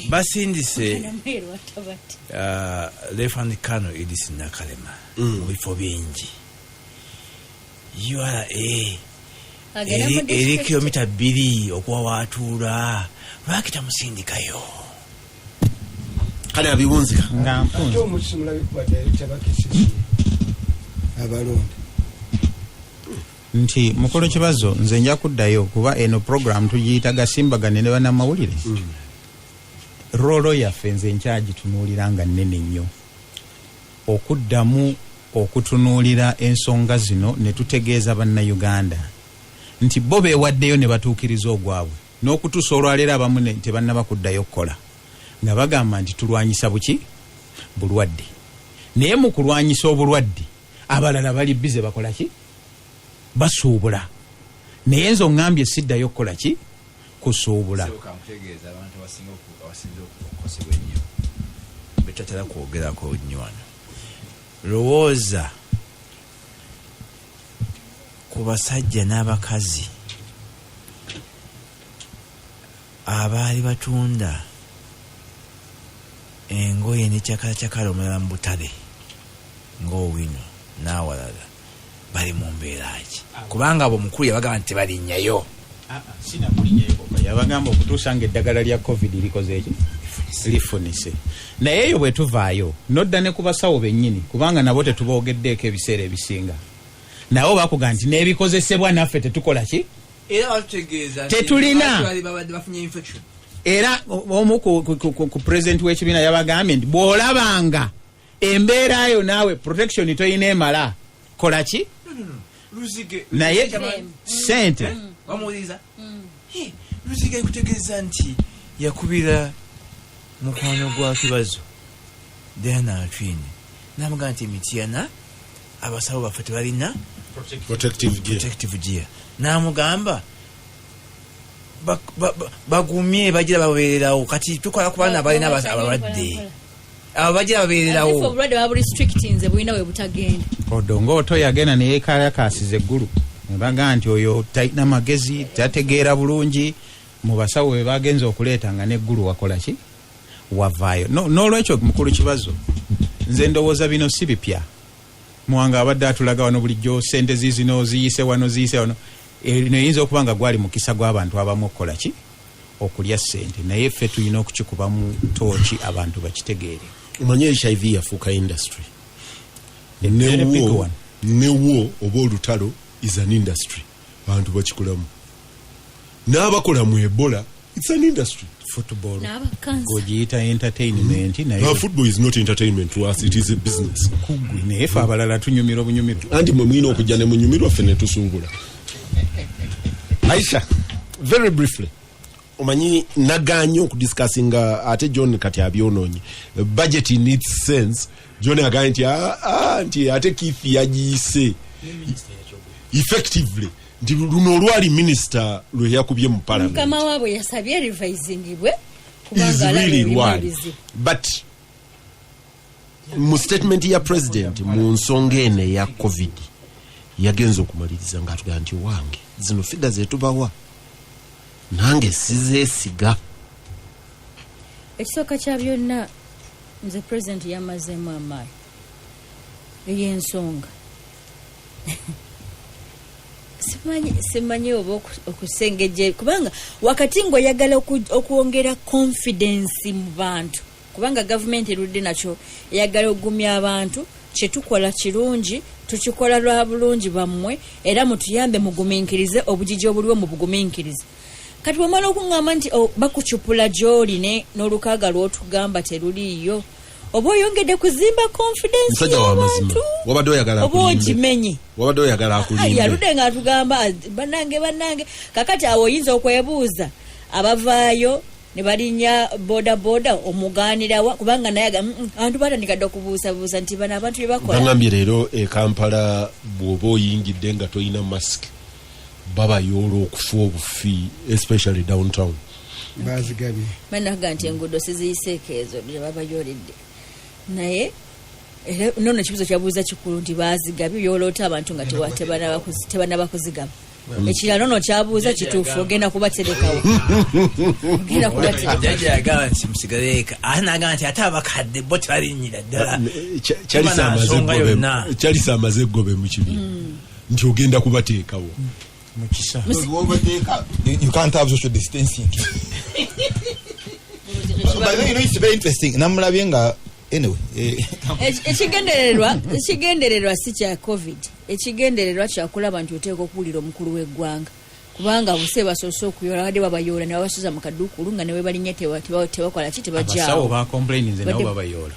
basindise Muheero atabati. Lieutenant Colonel Edith Nakalema mu bifo bingi. URA Agenda mu eri district. kilomita 2 okuwa waatuula, lwaki tamusindikayo? Kale abiwunzika. Nga Ate mpunze. omusi mulabe kuba director bakisisi abalonda. Nti mukulu Kibazo, nze nja kuddayo kuba eno program tugiyita Gasimbagane ne Bannamawulire. Role yaffe nze nkyagitunuulira nga nnene nnyo okuddamu okutunuulira ensonga zino ne tutegeeza Bannayuganda nti bo beewaddeyo ne batuukiriza ogwabwe n'okutuusa olwaleero abamu tebannaba kuddayo kukola, nga bagamba nti tulwanyisa buki bulwadde, naye mu kulwanyisa obulwadde abalala bali bize bakola ki, basuubula. Naye nze oŋŋambye siddayo kukola ki, kusuubula. Kankutegeeza, abantu abasinze okukosebwa ennyo betatera kwogerako nnyo wano, lowooza ku basajja n'abakazi abaali batunda engoye nekyakalacakala omulala mu butale ng'Owino n'awalala, bali mu mbeera ki? Kubanga abo omukulu yabagamba nti tebalinnyayo. Yabagamba okutuusa nga eddagala lya COVID likoze eki, lifunise. Naye eyo bwe tuvaayo nodda ne ku basawo bennyini, kubanga nabo tetuboogeddeeko ebiseera ebisinga, nabo bakuga nti n'ebikozesebwa naffe tetukola ki. Era batutegeeza nti Tetulina. Bali babadde bafunye infection. Era omu ku president w'ekibiina yabagambye nti bw'olabanga embeera yo naawe protection toyina emala, kola ki? Luzige. Naye sente. Bamuwuliriza. Luzige kutegeeza nti yakubira mukwano gwa Kibazo Diana Atwine namugamba nti Emityana abasawo baffe tebalina protective gear. Protective gear. Namugamba bagumye bagira babeererawo. Kati tukola ku baana balina abalwadde, abo bagira Ate ffe babeererawo. Obulwadde baburestrictinze, bulina we butagenda. Odongo oto yagenda neyekalakasiza eggulu nebagaa nti oyo talina magezi, tategeera bulungi. Mu basawo be bagenza okuleeta nga neggulu wakola ki, wavaayo. N'olwekyo mukulu Kibazo, nze ndowooza bino si bipya. Muwanga abadde atulaga wano bulijjo sente zizino ziyise wano, ziyise wano. Eno eyinza okuba nga gwali mukisa gw'abantu abamu okukola ki, okulya sente, naye ffe tulina okukikubamu tooki abantu bakitegeere. Omanye HIV yafuuka industry. A very big Newo one. Newo oba olutalo is an industry, abantu bakikolamu n'abakola mu Ebola, it's an industry. Football N'abakansa. gogiyita entertainment, naye Now, football is not entertainment to us, it is a business. Kugwe, naye fe abalala tunyumira obunyumirwa. Anti mwe mulina okujja ne munyumirwa, ffe ne tusuubula. Aisha, very briefly, omanyi naganye okudiscussinga, ate John kati abyonoonye budget in its sense. John agambye nti "Ah, ah," nti ate Keith yagiyise effectively nti luno olwali minisita lwe yakubye mu parliament. Mukama waabwe yasabye revisingibwe Is kubanga alaba really erimu lwali ebizibu. But mu statement ya president mu nsonga eno eya COVID, yagenza okumaliriza ngaatugamba nti wange zino figure zetubawa nange sizeesiga. Ekisooka kya byonna, nze president yamazeemu amaanyi. Ey'ensonga Simanyi oba okusengejja, kubanga wakati ng'oyagala okwongera confidence mu bantu, kubanga gavumenti erudde nakyo eyagala okugumya abantu, kyetukola kirungi, tukikola lwa bulungi bammwe, era mutuyambe mugumiikirize obugigi obuliwo mu bugumiikirize. Kati bwemala okuŋŋamba nti, oh, bakucupula gy'oli n'olukaaga lw'otugamba teruliiyo, oba oyongedde kuzimba confidence Musajja wa mazima. y'abantu, Wabadde oyagala oba akulimbe. ogimenye. Wabadde oyagala akulimbe. Yaludde nga atugamba, "Ah, bannange, bannange." Kakati awo oyinza okwebuuza abavaayo ne balinnya boda boda omugaanirawa, kubanga naye abantu batandika dde okubuusabuusa nti bano abantu bye bakola. Bagambye leero e Kampala bw'oba oyingidde nga tolina mask, babayoola okufa obufi, especially downtown. Bazigabye. Banaga nti enguudo siziyiseeko ezo gye babayooledde, naye era nono ekibuzo kyabuuza kikulu nti bazigabye, yoloota abantu nga tebanaba kuzigaba. Ekirala nono kyabuuza kituufu, ogenda kubaterekawo, ogenda kubatereka. Jjajja yagamba nti musigale eka, ate nagamba nti ate abakadde bo tebalinnyira ddala. Charles Teba na amaze nsonga yonna. Charles amaze eggobe mu kibira nti ogenda kubateekawo. Mukisa. Wobateeka, you can't have social distancing. By the way, it's very interesting, namulabye nga, anyway, Ekigendererwa si kya COVID, ekigendererwa kyakulaba nti oteeka okuwulira omukulu w'eggwanga, kubanga buse basoose okuyola, badde babayoola ne babasuza mu kaduukulu nga newe balinnya tebakola ki, Abasawo tebajaawo. bacomplaininze nabo. Babayoola.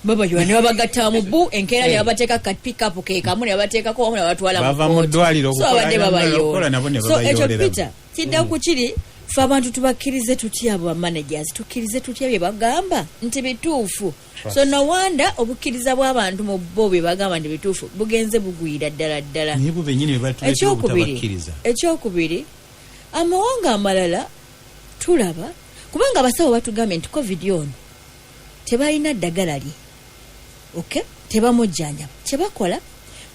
Babayoola ne babagatta mu bu enkeera ne babateeka ka pickup ke kamu ne babateekako wamu ne babatwala mu Bava mu kkooti. ddwaliro So okukola babadde okukola babayoola. nabo ne So ekyo babayooleramu. Peter, kidda ku kiri, fe abantu tubakkirize tutya abo bamanagers, tukkirize tutya bye bagamba nti bituufu? So no wonder obukkiriza bw'abantu mu bo bye bagamba nti bituufu bugenze bugwira ddala ddala. Naye bo bennyini be batuleetera Ekyokubiri, obutabakkiriza. ekyokubiri, amawanga amalala tulaba, kubanga abasawo batugambye nti COVID ono tebalina ddagala lye, okay, tebamujjanjaba, kyebakola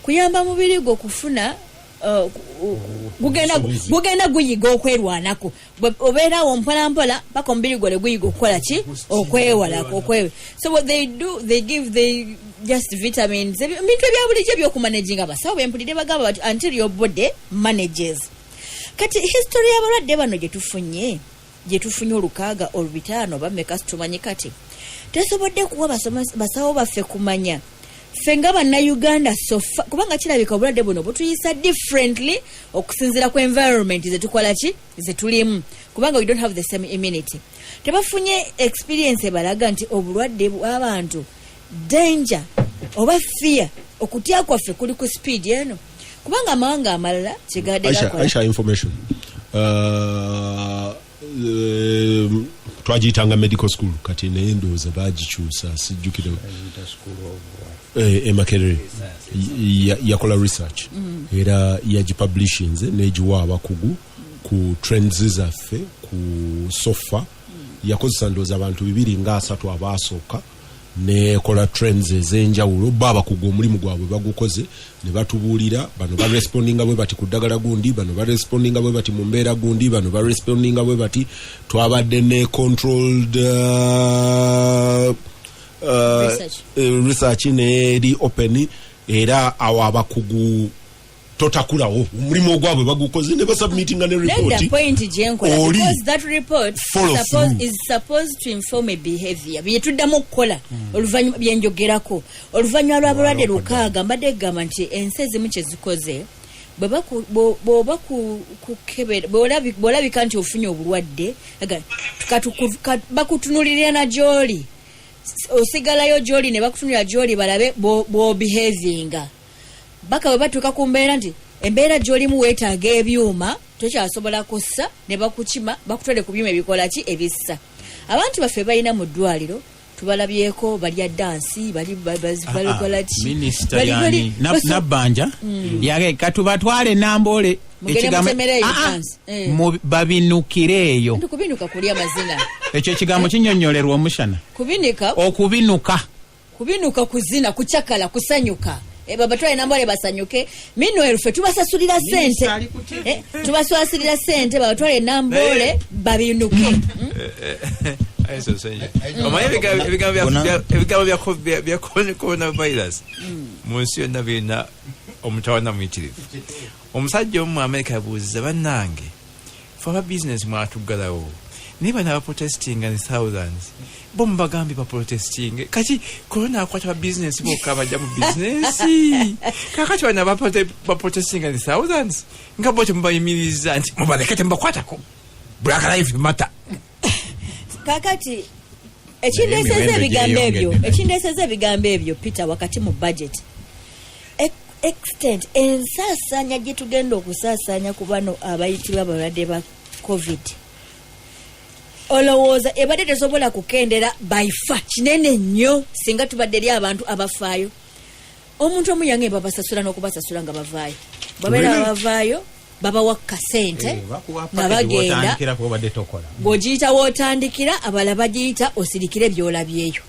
kuyamba mubiri gwo kufuna gugenda guyiga okwerwanako. Obeerawo mpolampola paka omubiri gwo ne guyiga okukola ki, okwewalako, okwewe. So what they do, they give they just vitamins, ebintu ebya bulijjo ebyokumanaginga. Abasawo bempulire bagamba bati until your body manages. Kati history y'abalwadde bano gye tufunye olukaaga, olubitaano, bameka situmanyi, kati tesobodde kuwa basawo baffe kumanya ffe nga bannayuganda so far, kubanga kirabika obulwadde buno butuyisa differently okusinziira ku environment zetukola ki, zetulimu, kubanga we don't have the same immunity. Tebafunye experience ebalaga nti obulwadde bw'abantu danger oba fear, okutya kwaffe kuli ku speed eno, kubanga amawanga amalala kyegadde Aisha, gakola. Aisha, information, twagiyitanga medical school, kati naye ndowooza bagikyusa, sijjukira. E Makerere yakola research era yagipublishinze negiwa abakugu ku trends zaffe ku so far. Yakozesa ndowooza abantu 230 abaasooka nekola trends ez'enjawulo. Bo abakugu omulimu gwabwe bagukoze ne batubuulira bano barespondinga bwe bati ku ddagala gundi, bano barespondinga bwe bati mu mbeera gundi, bano barespondinga bwe bati. Twabadde ne controlled Research. Research neri open, era awo abakugu totakulawo omulimu ogwabwe bagukoze ne basubmitinga ne Nedda, report. point gyenkola, Oli because that report follow through. is supposed to inform a behavior byetuddamu okukola oluvannyuma, byenjogerako oluvannyuma lw'abalwadde 600. Mbadde egamba nti ensi ezimu kyezikoze, bw'oba kukebera, bw'olabika nti ofunye obulwadde, bakutunulirira na gy'oli, osigalayo gy'oli ne bakutunulira gy'oli balabe bw'obehavinga baka bwe batuuka ku mbeera nti embeera gy'olimu weetaaga ebyuma, tokyasobola kussa, ne bakukima bakutwale ku byuma ebikola ki, ebissa. Abantu baffe balina mu ddwaliro tubalabyeko balya dansi, bali balikola ki? Minisita yani Nabbanja yage katubatwale Namboole. Mugende mutemereeyo dance. Babinukire eyo. Nti kubinuka kulya mazina. Ekyo ekigambo kinyonyolerwa omushana. Kubinika. Okubinuka. Kubinuka kuzina, kucakala, kusanyuka. Babatwale Namboole basanyuke. Meanwhile ffe tubasasulira sente. Tubaswasulira sente babatwale Namboole babinuke. Omanyi ebigambo bya coronavirus mu nsi yonna birina omutawana muyitirivu. Omusajja omu mu America yabuuziza, bannange, fe aba bizinesi mwatuggalawo, naye bano abaprotestinga in thousands bo mubagambye baprotestinge. Kati korona akwata ba bizinesi bokka abajja mu bizinesi? Kakati bano baprotestinga in thousands nga bo temubayimiriza nti mubaleke, temubakwatako, Black Life Matter? Kakati ekindeeseza Naye emiwendo ebigambo ebyo, gyeyongedde. ekindeeseza ebigambo ebyo, Peter, wakati mu budget, extent ensaasaanya gye tugenda okusaasaanya ku bano abayitibwa abalwadde ba COVID, olowooza ebadde tesobola kukendera baifa kinene nnyo singa tubadde eri abantu abafaayo? Omuntu omu yange babasasula n'okubasasula nga bavaayo, babeera bavaayo, babawa kasente Eh, bakuwa nga package bagenda. w'otandikira kuba obadde tokola. Bw'ogiyita w'otandikira, abalala bagiyita osirikire by'olabyeyo,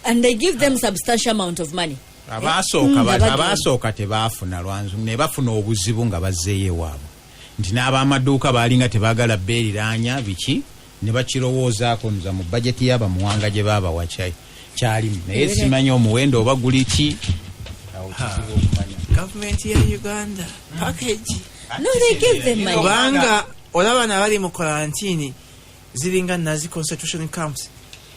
and they give them substantial amount of money. Abaasooka Nga bagenda. Abaasooka tebaafuna lwanzu, ne bafuna obuzibu nga bazzeeyo ewaabwe, nti n'ab'amaduuka baalinga tebaagala beeriraanya biki, ne bakirowoozaako nza mu bajeti y'abamuwanga gye baabawa kyalimu, naye simanyi omuwendo oba guli ki. Awo kizibu okumanya. Gavumenti ya Uganda package. No, they give them money. Kubanga olaba nabali mu quarantine ziringa Nazi concentration camps.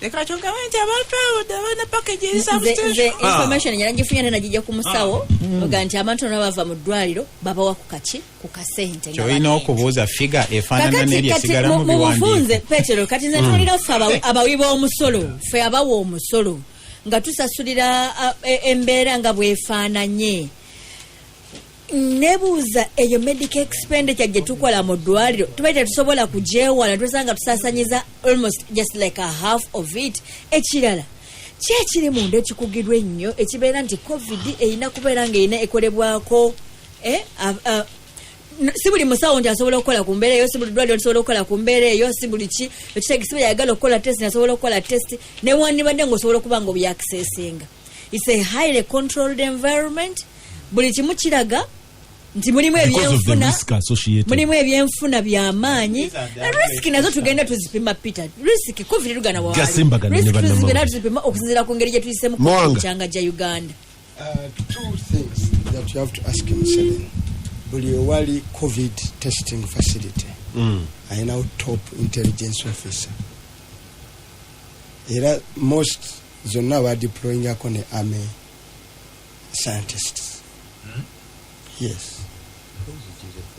Leka kyogambe nti abantu abo abalina package eri Nze nze substantial. Information nyala ngifunye ate nagijja ku musawo oga nti abantu bonna bava mu ddwaliro babawa ku kaki, ku kasente nga Kyolina bagenda. okubuuza figure efaanana Kakati n'eri kati esigala mu mu bufunze, biwandiiko. Petero, kati nze tunulira ffe abawi b'omusolo, ffe abawa omusolo nga tusasulira embeera nga bwefaananye. Nebuuza, eyo medical expenditure gye tukola mu ddwaliro tubaite tetusobola kugyewala, tusanga tusasanyiza almost just like a half of it. Ekirala, ki ekiri munda ekikugirwa ennyo ekibeera nti COVID erina kubeera nga erina ekolebwako, eh, si buli musawo nti asobola okukola ku mbeera eyo, si buli ddwaliro lisobola okukola ku mbeera eyo, si buli ki ekitege, si buli ayagala okukola test asobola okukola test, newandibadde ngaosobola okuba nga obyaccessinga. It's a highly controlled environment. Buli kimu kiraga nti mulimu Because of the ebyenfuna, risk associated. mulimu ebyenfuna byamaanyi. Risk nazo tugenda tuzipima, Peter. Risk COVID lugana. Gasimbagana ne bannamawulire. Tugenda tuzipima okusinziira ku ngeri gye tuyisemu Mwanga. kyanga gya Uganda. Two things that you have to ask Museveni. Buli ewali COVID testing facility, ayinawo top intelligence officer, era most zonna badeployingako ne army scientists. Yes,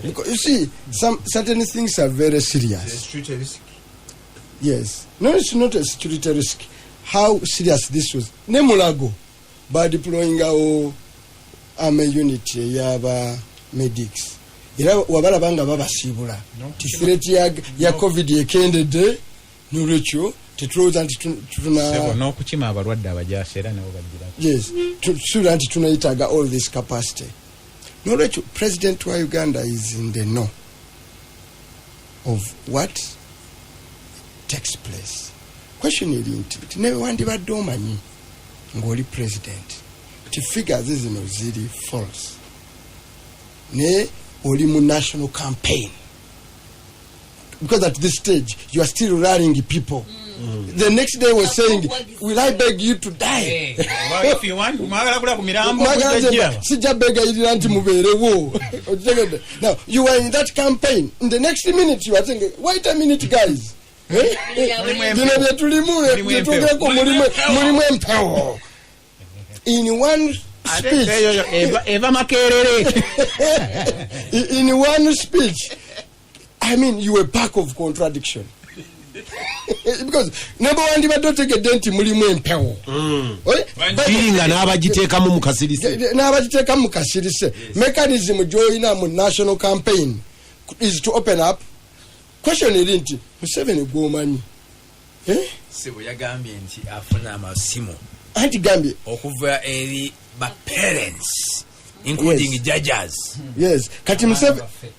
because you see, some certain things are very serious. Yes, no, it's not a security risk. How serious this was, ne Mulago badeployingawo army unit eyaba medics, era wabalaba nga babasiibula ti threat ya COVID ekendedde, nolwekyo tetulowooza nti tuna Sebo, n'okukima abalwadde abajaasi era nabo bagirako. Yes, tusuubira nti tunayitaaga all this capacity. Nolwekyo president wa Uganda is in the know of what takes place. Question eri nti newe wandibadde omanyi ng'oli president ti figures zino ziri false, naye oli mu national campaign, because at this stage you are still rallying people. The next day was saying, "Will I beg you to die?" Mwagala kula ku mirambo. Mwagala nze mujja. Sijja begayirira nti mubeerewo. Okitegedde? Now you are in that campaign. In the next minute you are saying, "Wait a minute, guys." Eh? Mulimu Bino empewo. byetulimu, Mulimu byetwogerako, empewo. mulimu empewo in one Ate speech. eyo eva Makerere. In one speech, I mean, you were pack of contradiction, because neba wandibadde otegedde nti mulimu empewo. Oye, Kiri nga n'abagiteekamu mu kasirise. N'abagiteekamu mu kasirise. Mechanism gy'olina mu national campaign is to open up. Question eri nti Museveni gwomanyi, eh? Sibo yagambye nti afuna amasimu Anti gambye okuva eri ba parents, including judges. Yes, kati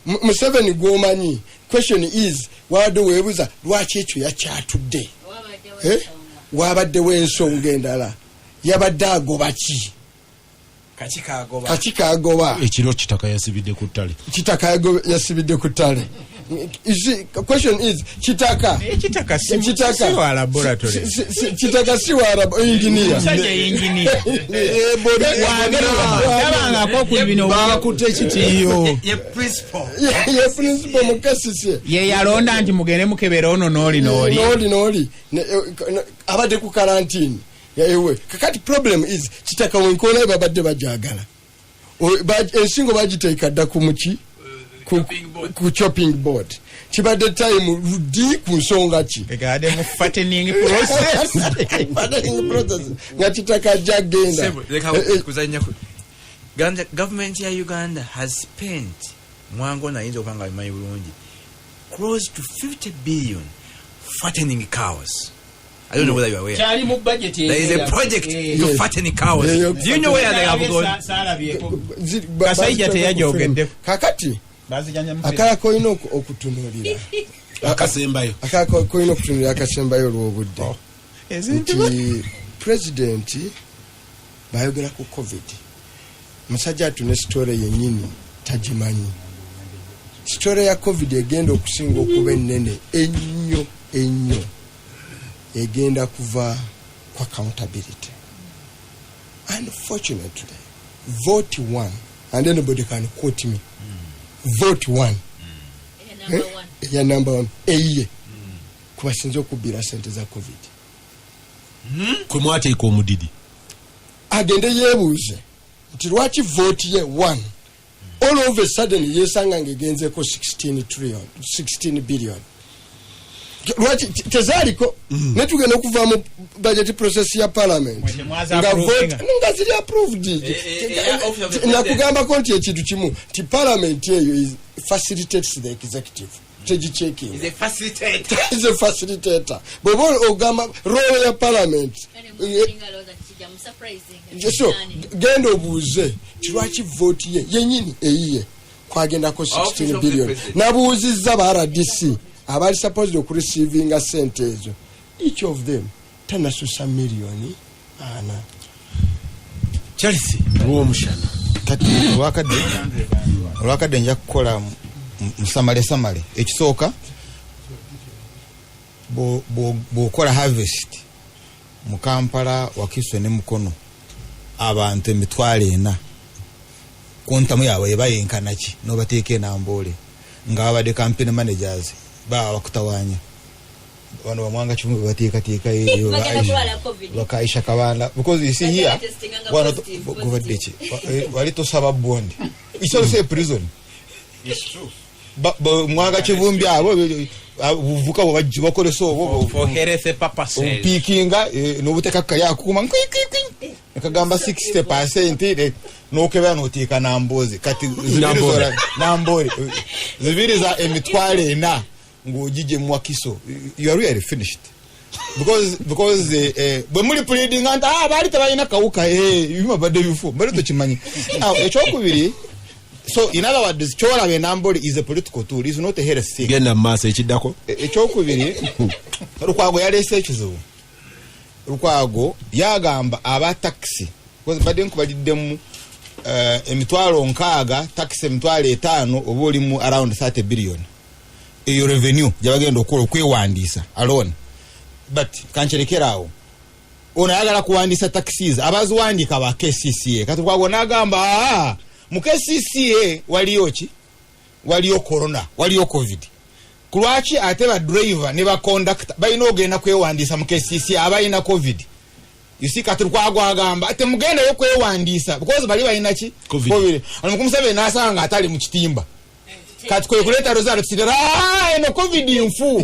Museveni gwomanyi, question is, wabadde weebuza lwaki ekyo yakyatudde? Eh? Wabaddewo ensonga endala, yabadde agoba ki? Kaki kagoba? Kaki kagoba? Ekiro Kitaka yasibidde ku ttale. Kitaka yasibidde ku ttale. You see, question is Kitaka. Naye Kitaka si- Kitaka. si wa laboratory. Kitaka si wa engineer. Omusajja engineer. Tabangako ku bino Bakutte ekitiyo. Ye principal. Ye principal mu KCCA. Ye yalonda nti mugende mukebera ono n'oli n'oli. N'oli n'oli. Abadde ku quarantine. Ewe. Kakati problem is Kitaka wenkoona ye babadde bajagala. Ensingo bagiteeka dda ku muki? Ku chopping board. Kibadde time di ku nsonga ki? Egade mu fattening process. Fattening process. Nga Kitaka ajja agenda. Sebo, leka kuzannya government ya Uganda has spent, Mwango nayinza okuba nga abimanyi bulungi, close to 50 billion fattening cows. I don't know whether you are aware. Kyali mu budget. There is a project to Yes. fatten cows. Yeah. Do you know where they have gone? Saalabyeko. Kasajja Kasajja teyajogeddeko. Kakati akalala kolina okutunuulira. Akasembayo. Akalala kolina okutunuulira akasembayo olw'obudde. Nti pulezidenti bayogera ku COVID. Musajja atu ne story yennyini tagimanyi. Story ya COVID egenda okusinga okuba ennene ennyo ennyo egenda kuva ku accountability. Unfortunately, vote one, and anybody can quote me, vote one eya number one eyiye kubasinze okubbira sente za COVID. Kwe mwateeka omudidi. Agende yeebuuze nti lwaki vote ye one all of a sudden yesanga ng'egenzeko 16 trillion, 16 billion. Lwaki tezaaliko? Ne tugenda okuva mu budget process ya parliament Mwe temwaza nga approvinga. vote nga ziri approved. Office of the President. Nakugambako nti ekintu kimu nti parliament eyo facilitates the executive, tegichecking. Is a facilitator. Is a facilitator. Bw'oba ogamba role ya parliament, so genda obuuze ti lwaki vote ye yenyini eyiye kwagendako Office 16 of the billion. President. Nabuuzizza ba RDC abali supposed okureceivinga sente ezo, each of them tanasusa miliyoni 40. Charles Lwomushana. Kati olwakadde nja kukola musamale samale. Ekisooka, bw'okola harvest mu Kampala, Wakiso ne Mukono, abantu 400,000, quantum yaabwe eba yenkana ki? N'obateeka enamboole nga babadde campaign managers baba bakutawaanya bano bamwanga kimu bebateekateeka. Bagenda kulwala COVID. Bakaisha Kabanda, because you see here Bagenda testinga nga wano positive, gubadde ki? positive. Wali tosaba bond, it's also a prison. Mwanga Kivumbi abo buvuka bwe bakolesa obwo For health purposes. obupiikinga n'obuteeka kukali akuuma ekagamba 60% n'okebera n'oteeka Namboze. Kati zibiri Namboole. Namboole zibiri za 400,000 ng'ogije mu Wakiso, you are really finished because bwe muli pleading nti baali tebalina kawuka, ebyuma badde bifu mbadde tokimanyi. Now, ekyokubiri, so in other words, kyolaba enambole is a political tool, is not a health thing. Genda mu maaso, ekiddako. Ekyokubiri, Lukwago yaleese ekizibu. Lukwago yagamba aba takisi, badde nkubaliddemu 60,000 takisi 50,000, oba olimu around 30 billion. Eyo revenue gyebagenda okukola okwewandiisa alone. But kankirekeraawo, ono ayagala kuwandiisa taxis, abaziwandiika ba KCCA. Kati Lukwago n'agamba, "Aa, mu KCCA waliyo ki? Waliyo corona, waliyo COVID. Kulwaki ate ba driver ne ba conductor balina ogenda kwewandiisa mu KCCA abalina COVID?" You see, kati Lukwago agamba temugendayo kwewandiisa because bali balina ki? COVID. COVID. Ono Mukulu Museveni n'asanga nga atali mu kitimba. Kati kwe kuleeta Rosario Tusitera, eno COVID nfu.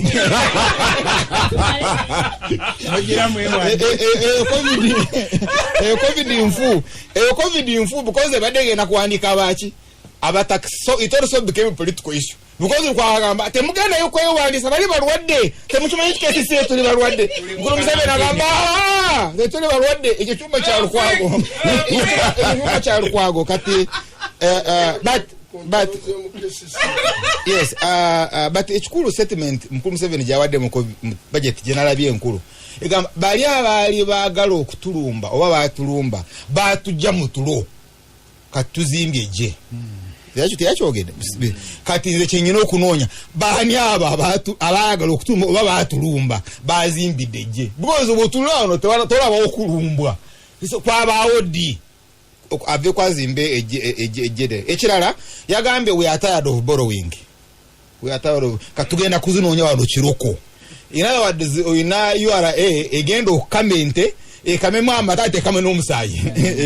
Mugira mwewandiisa. COVID nfu, eyo COVID nfu because ebadde egenda kuwandiika baki? Abataxi. So it also became a political issue because kwagamba temugendayo kwewandiisa, bali balwadde, temukimanyi kikesisi tuli balwadde. Mukulu Museveni agamba, "Ah, tetuli balwadde." Ekyo kyuma kya Lukwago, ekyo kyuma kya Lukwago. Kati but yes, but ekikulu, statement Mukulu Museveni gyawadde mu budget gyenalabye enkulu, egamba bali abaali baagala okutulumba oba batulumba batujja mu tulo, kati tuzimbye gye. Teyakyogedde. Kati nze kyenyina okunoonya, baani abo abaagala okutulumba oba baatulumba, bazimbidde ejje? Because bwotulula wano tolabawo okulumbwa. So, kwabaawo ddi? Ave kwazimbe ejje ddala. Ekirala yagambye, "We are tired of borrowing, we are tired of." Katugenda kuzinoonya wano kiroko. In other words, oyina URA egenda okukama ente, ekamemu amata ate ekame n'omusaayi.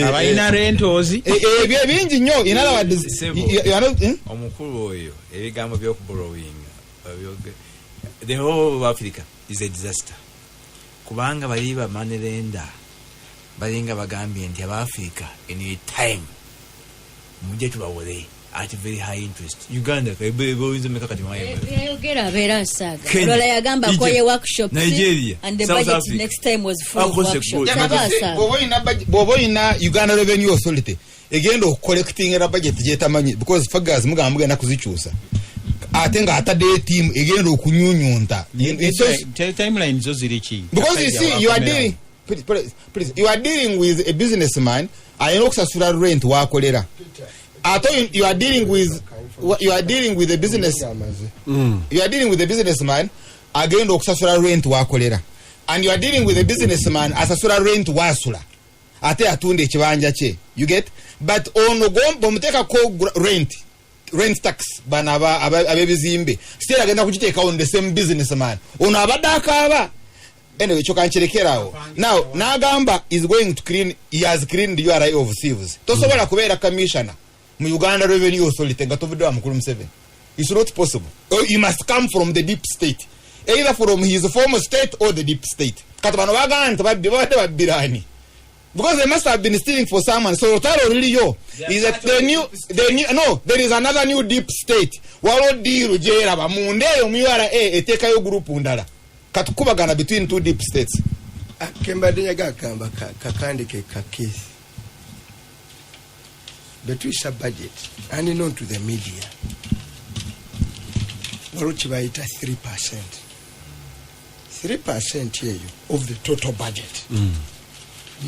Abalina rentals. Ebyo ebingi nnyo. In other words, Sebo. You are not? Omukulu oyo ebigambo by'okuborrowinga, the whole of Africa is a disaster, kubanga bali ba money lender balinga bagambye nti Abaafrika, in time mujje tubawole at very high interest. Uganda oyinza meka kati mu IMF? Yayogera abeera asaaga. Kenya, Olala yagamba Egypt, akoye workshops Nigeria, and the South budget Africa. next time was full of Across the workshops. board. Aba asaaga. Bw'oba oyina Uganda Revenue Authority egenda okucollectingira budget gyetamanyi, because figures mugamba mugenda kuzikyusa, ate ng'ataddeyo tiimu egenda okunyunyunta. Timeline zo ziri ki? Because you see, you are dealing, please, please, please, you are dealing with a businessman alina okusasula rent wakolera, ate you are dealing with a business Amaze. you are dealing with a businessman agenda okusasula rent wakolera, and you are dealing with a businessman asasula rent wasula, ate atunda ekibanja kye, you get? But ono bwomuteekako rent tax, bano ab'ebizimbe still agenda kugiteekawo, the same businessman ono abadde akaaba. Anyway, kyo kankirekerawo. Now n'agamba is going to clean, he has cleaned URA of thieves. Tosobola kubeera commissioner mu Uganda Revenue Authority nga tovudde wa mukulu Museveni. It's not possible. Oh, you must come from the deep state, either from his former state or the deep state. Kati bano bagamba nti babbi, babadde babbiraani? Because they must have been stealing for someone. So olutalo luliyo is that the new, no, there is another new deep state. Waliwo deal gyeraba munda eyo mu URA eteekayo group ndala. Katukubagana between two deep states. Kembadde nyaga akamba kakandike kakesi betuyisa budget and known to the media, waliwo kibayita 3%. 3% eyo of the total budget,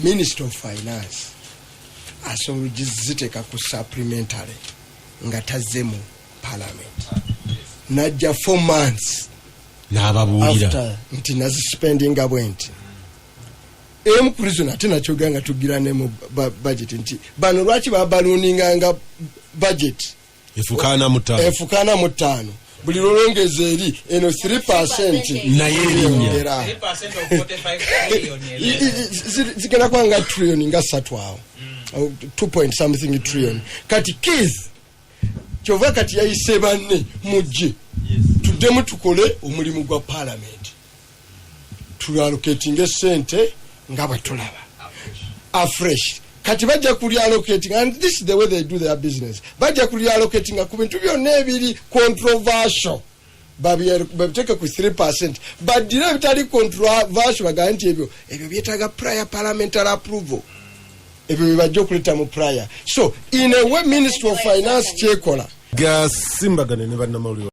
Minister of Finance asobola giziteeka ku supplementary nga tazze mu Parliament, najja 4 months n'ababuulira after nti nazispendinga bwe nti. Emu ku reason ate nakyogera nga tugira ne mu budget nti bano lwaki babaluninganga budget efukaana mutaano. Efukaana mu ttaano buli lwolongeza eri eno 3%. Naye erinnya. Era. Zigenda kuba nga trillion nga ssatu awo. Oh, 2 point something trillion. Kati Keith kyova kati yayise banne, mujje tuddemu tukole omulimu gwa Parliament, tuallocatinga esente nga bwe tulaba afresh. Kati bajja kureallocating, and this is the way they do their business, bajja kureallocatinga ku bintu byonna ebiri controversial, babiteeke ku 3%, baddire ebitali controversial, bagambe nti ebyo byetaaga prior parliamentary approval, ebyo byebajja okuleeta mu prior. So in a way, Ministry of Finance kyekola Gasimbagane ne bannamawulire.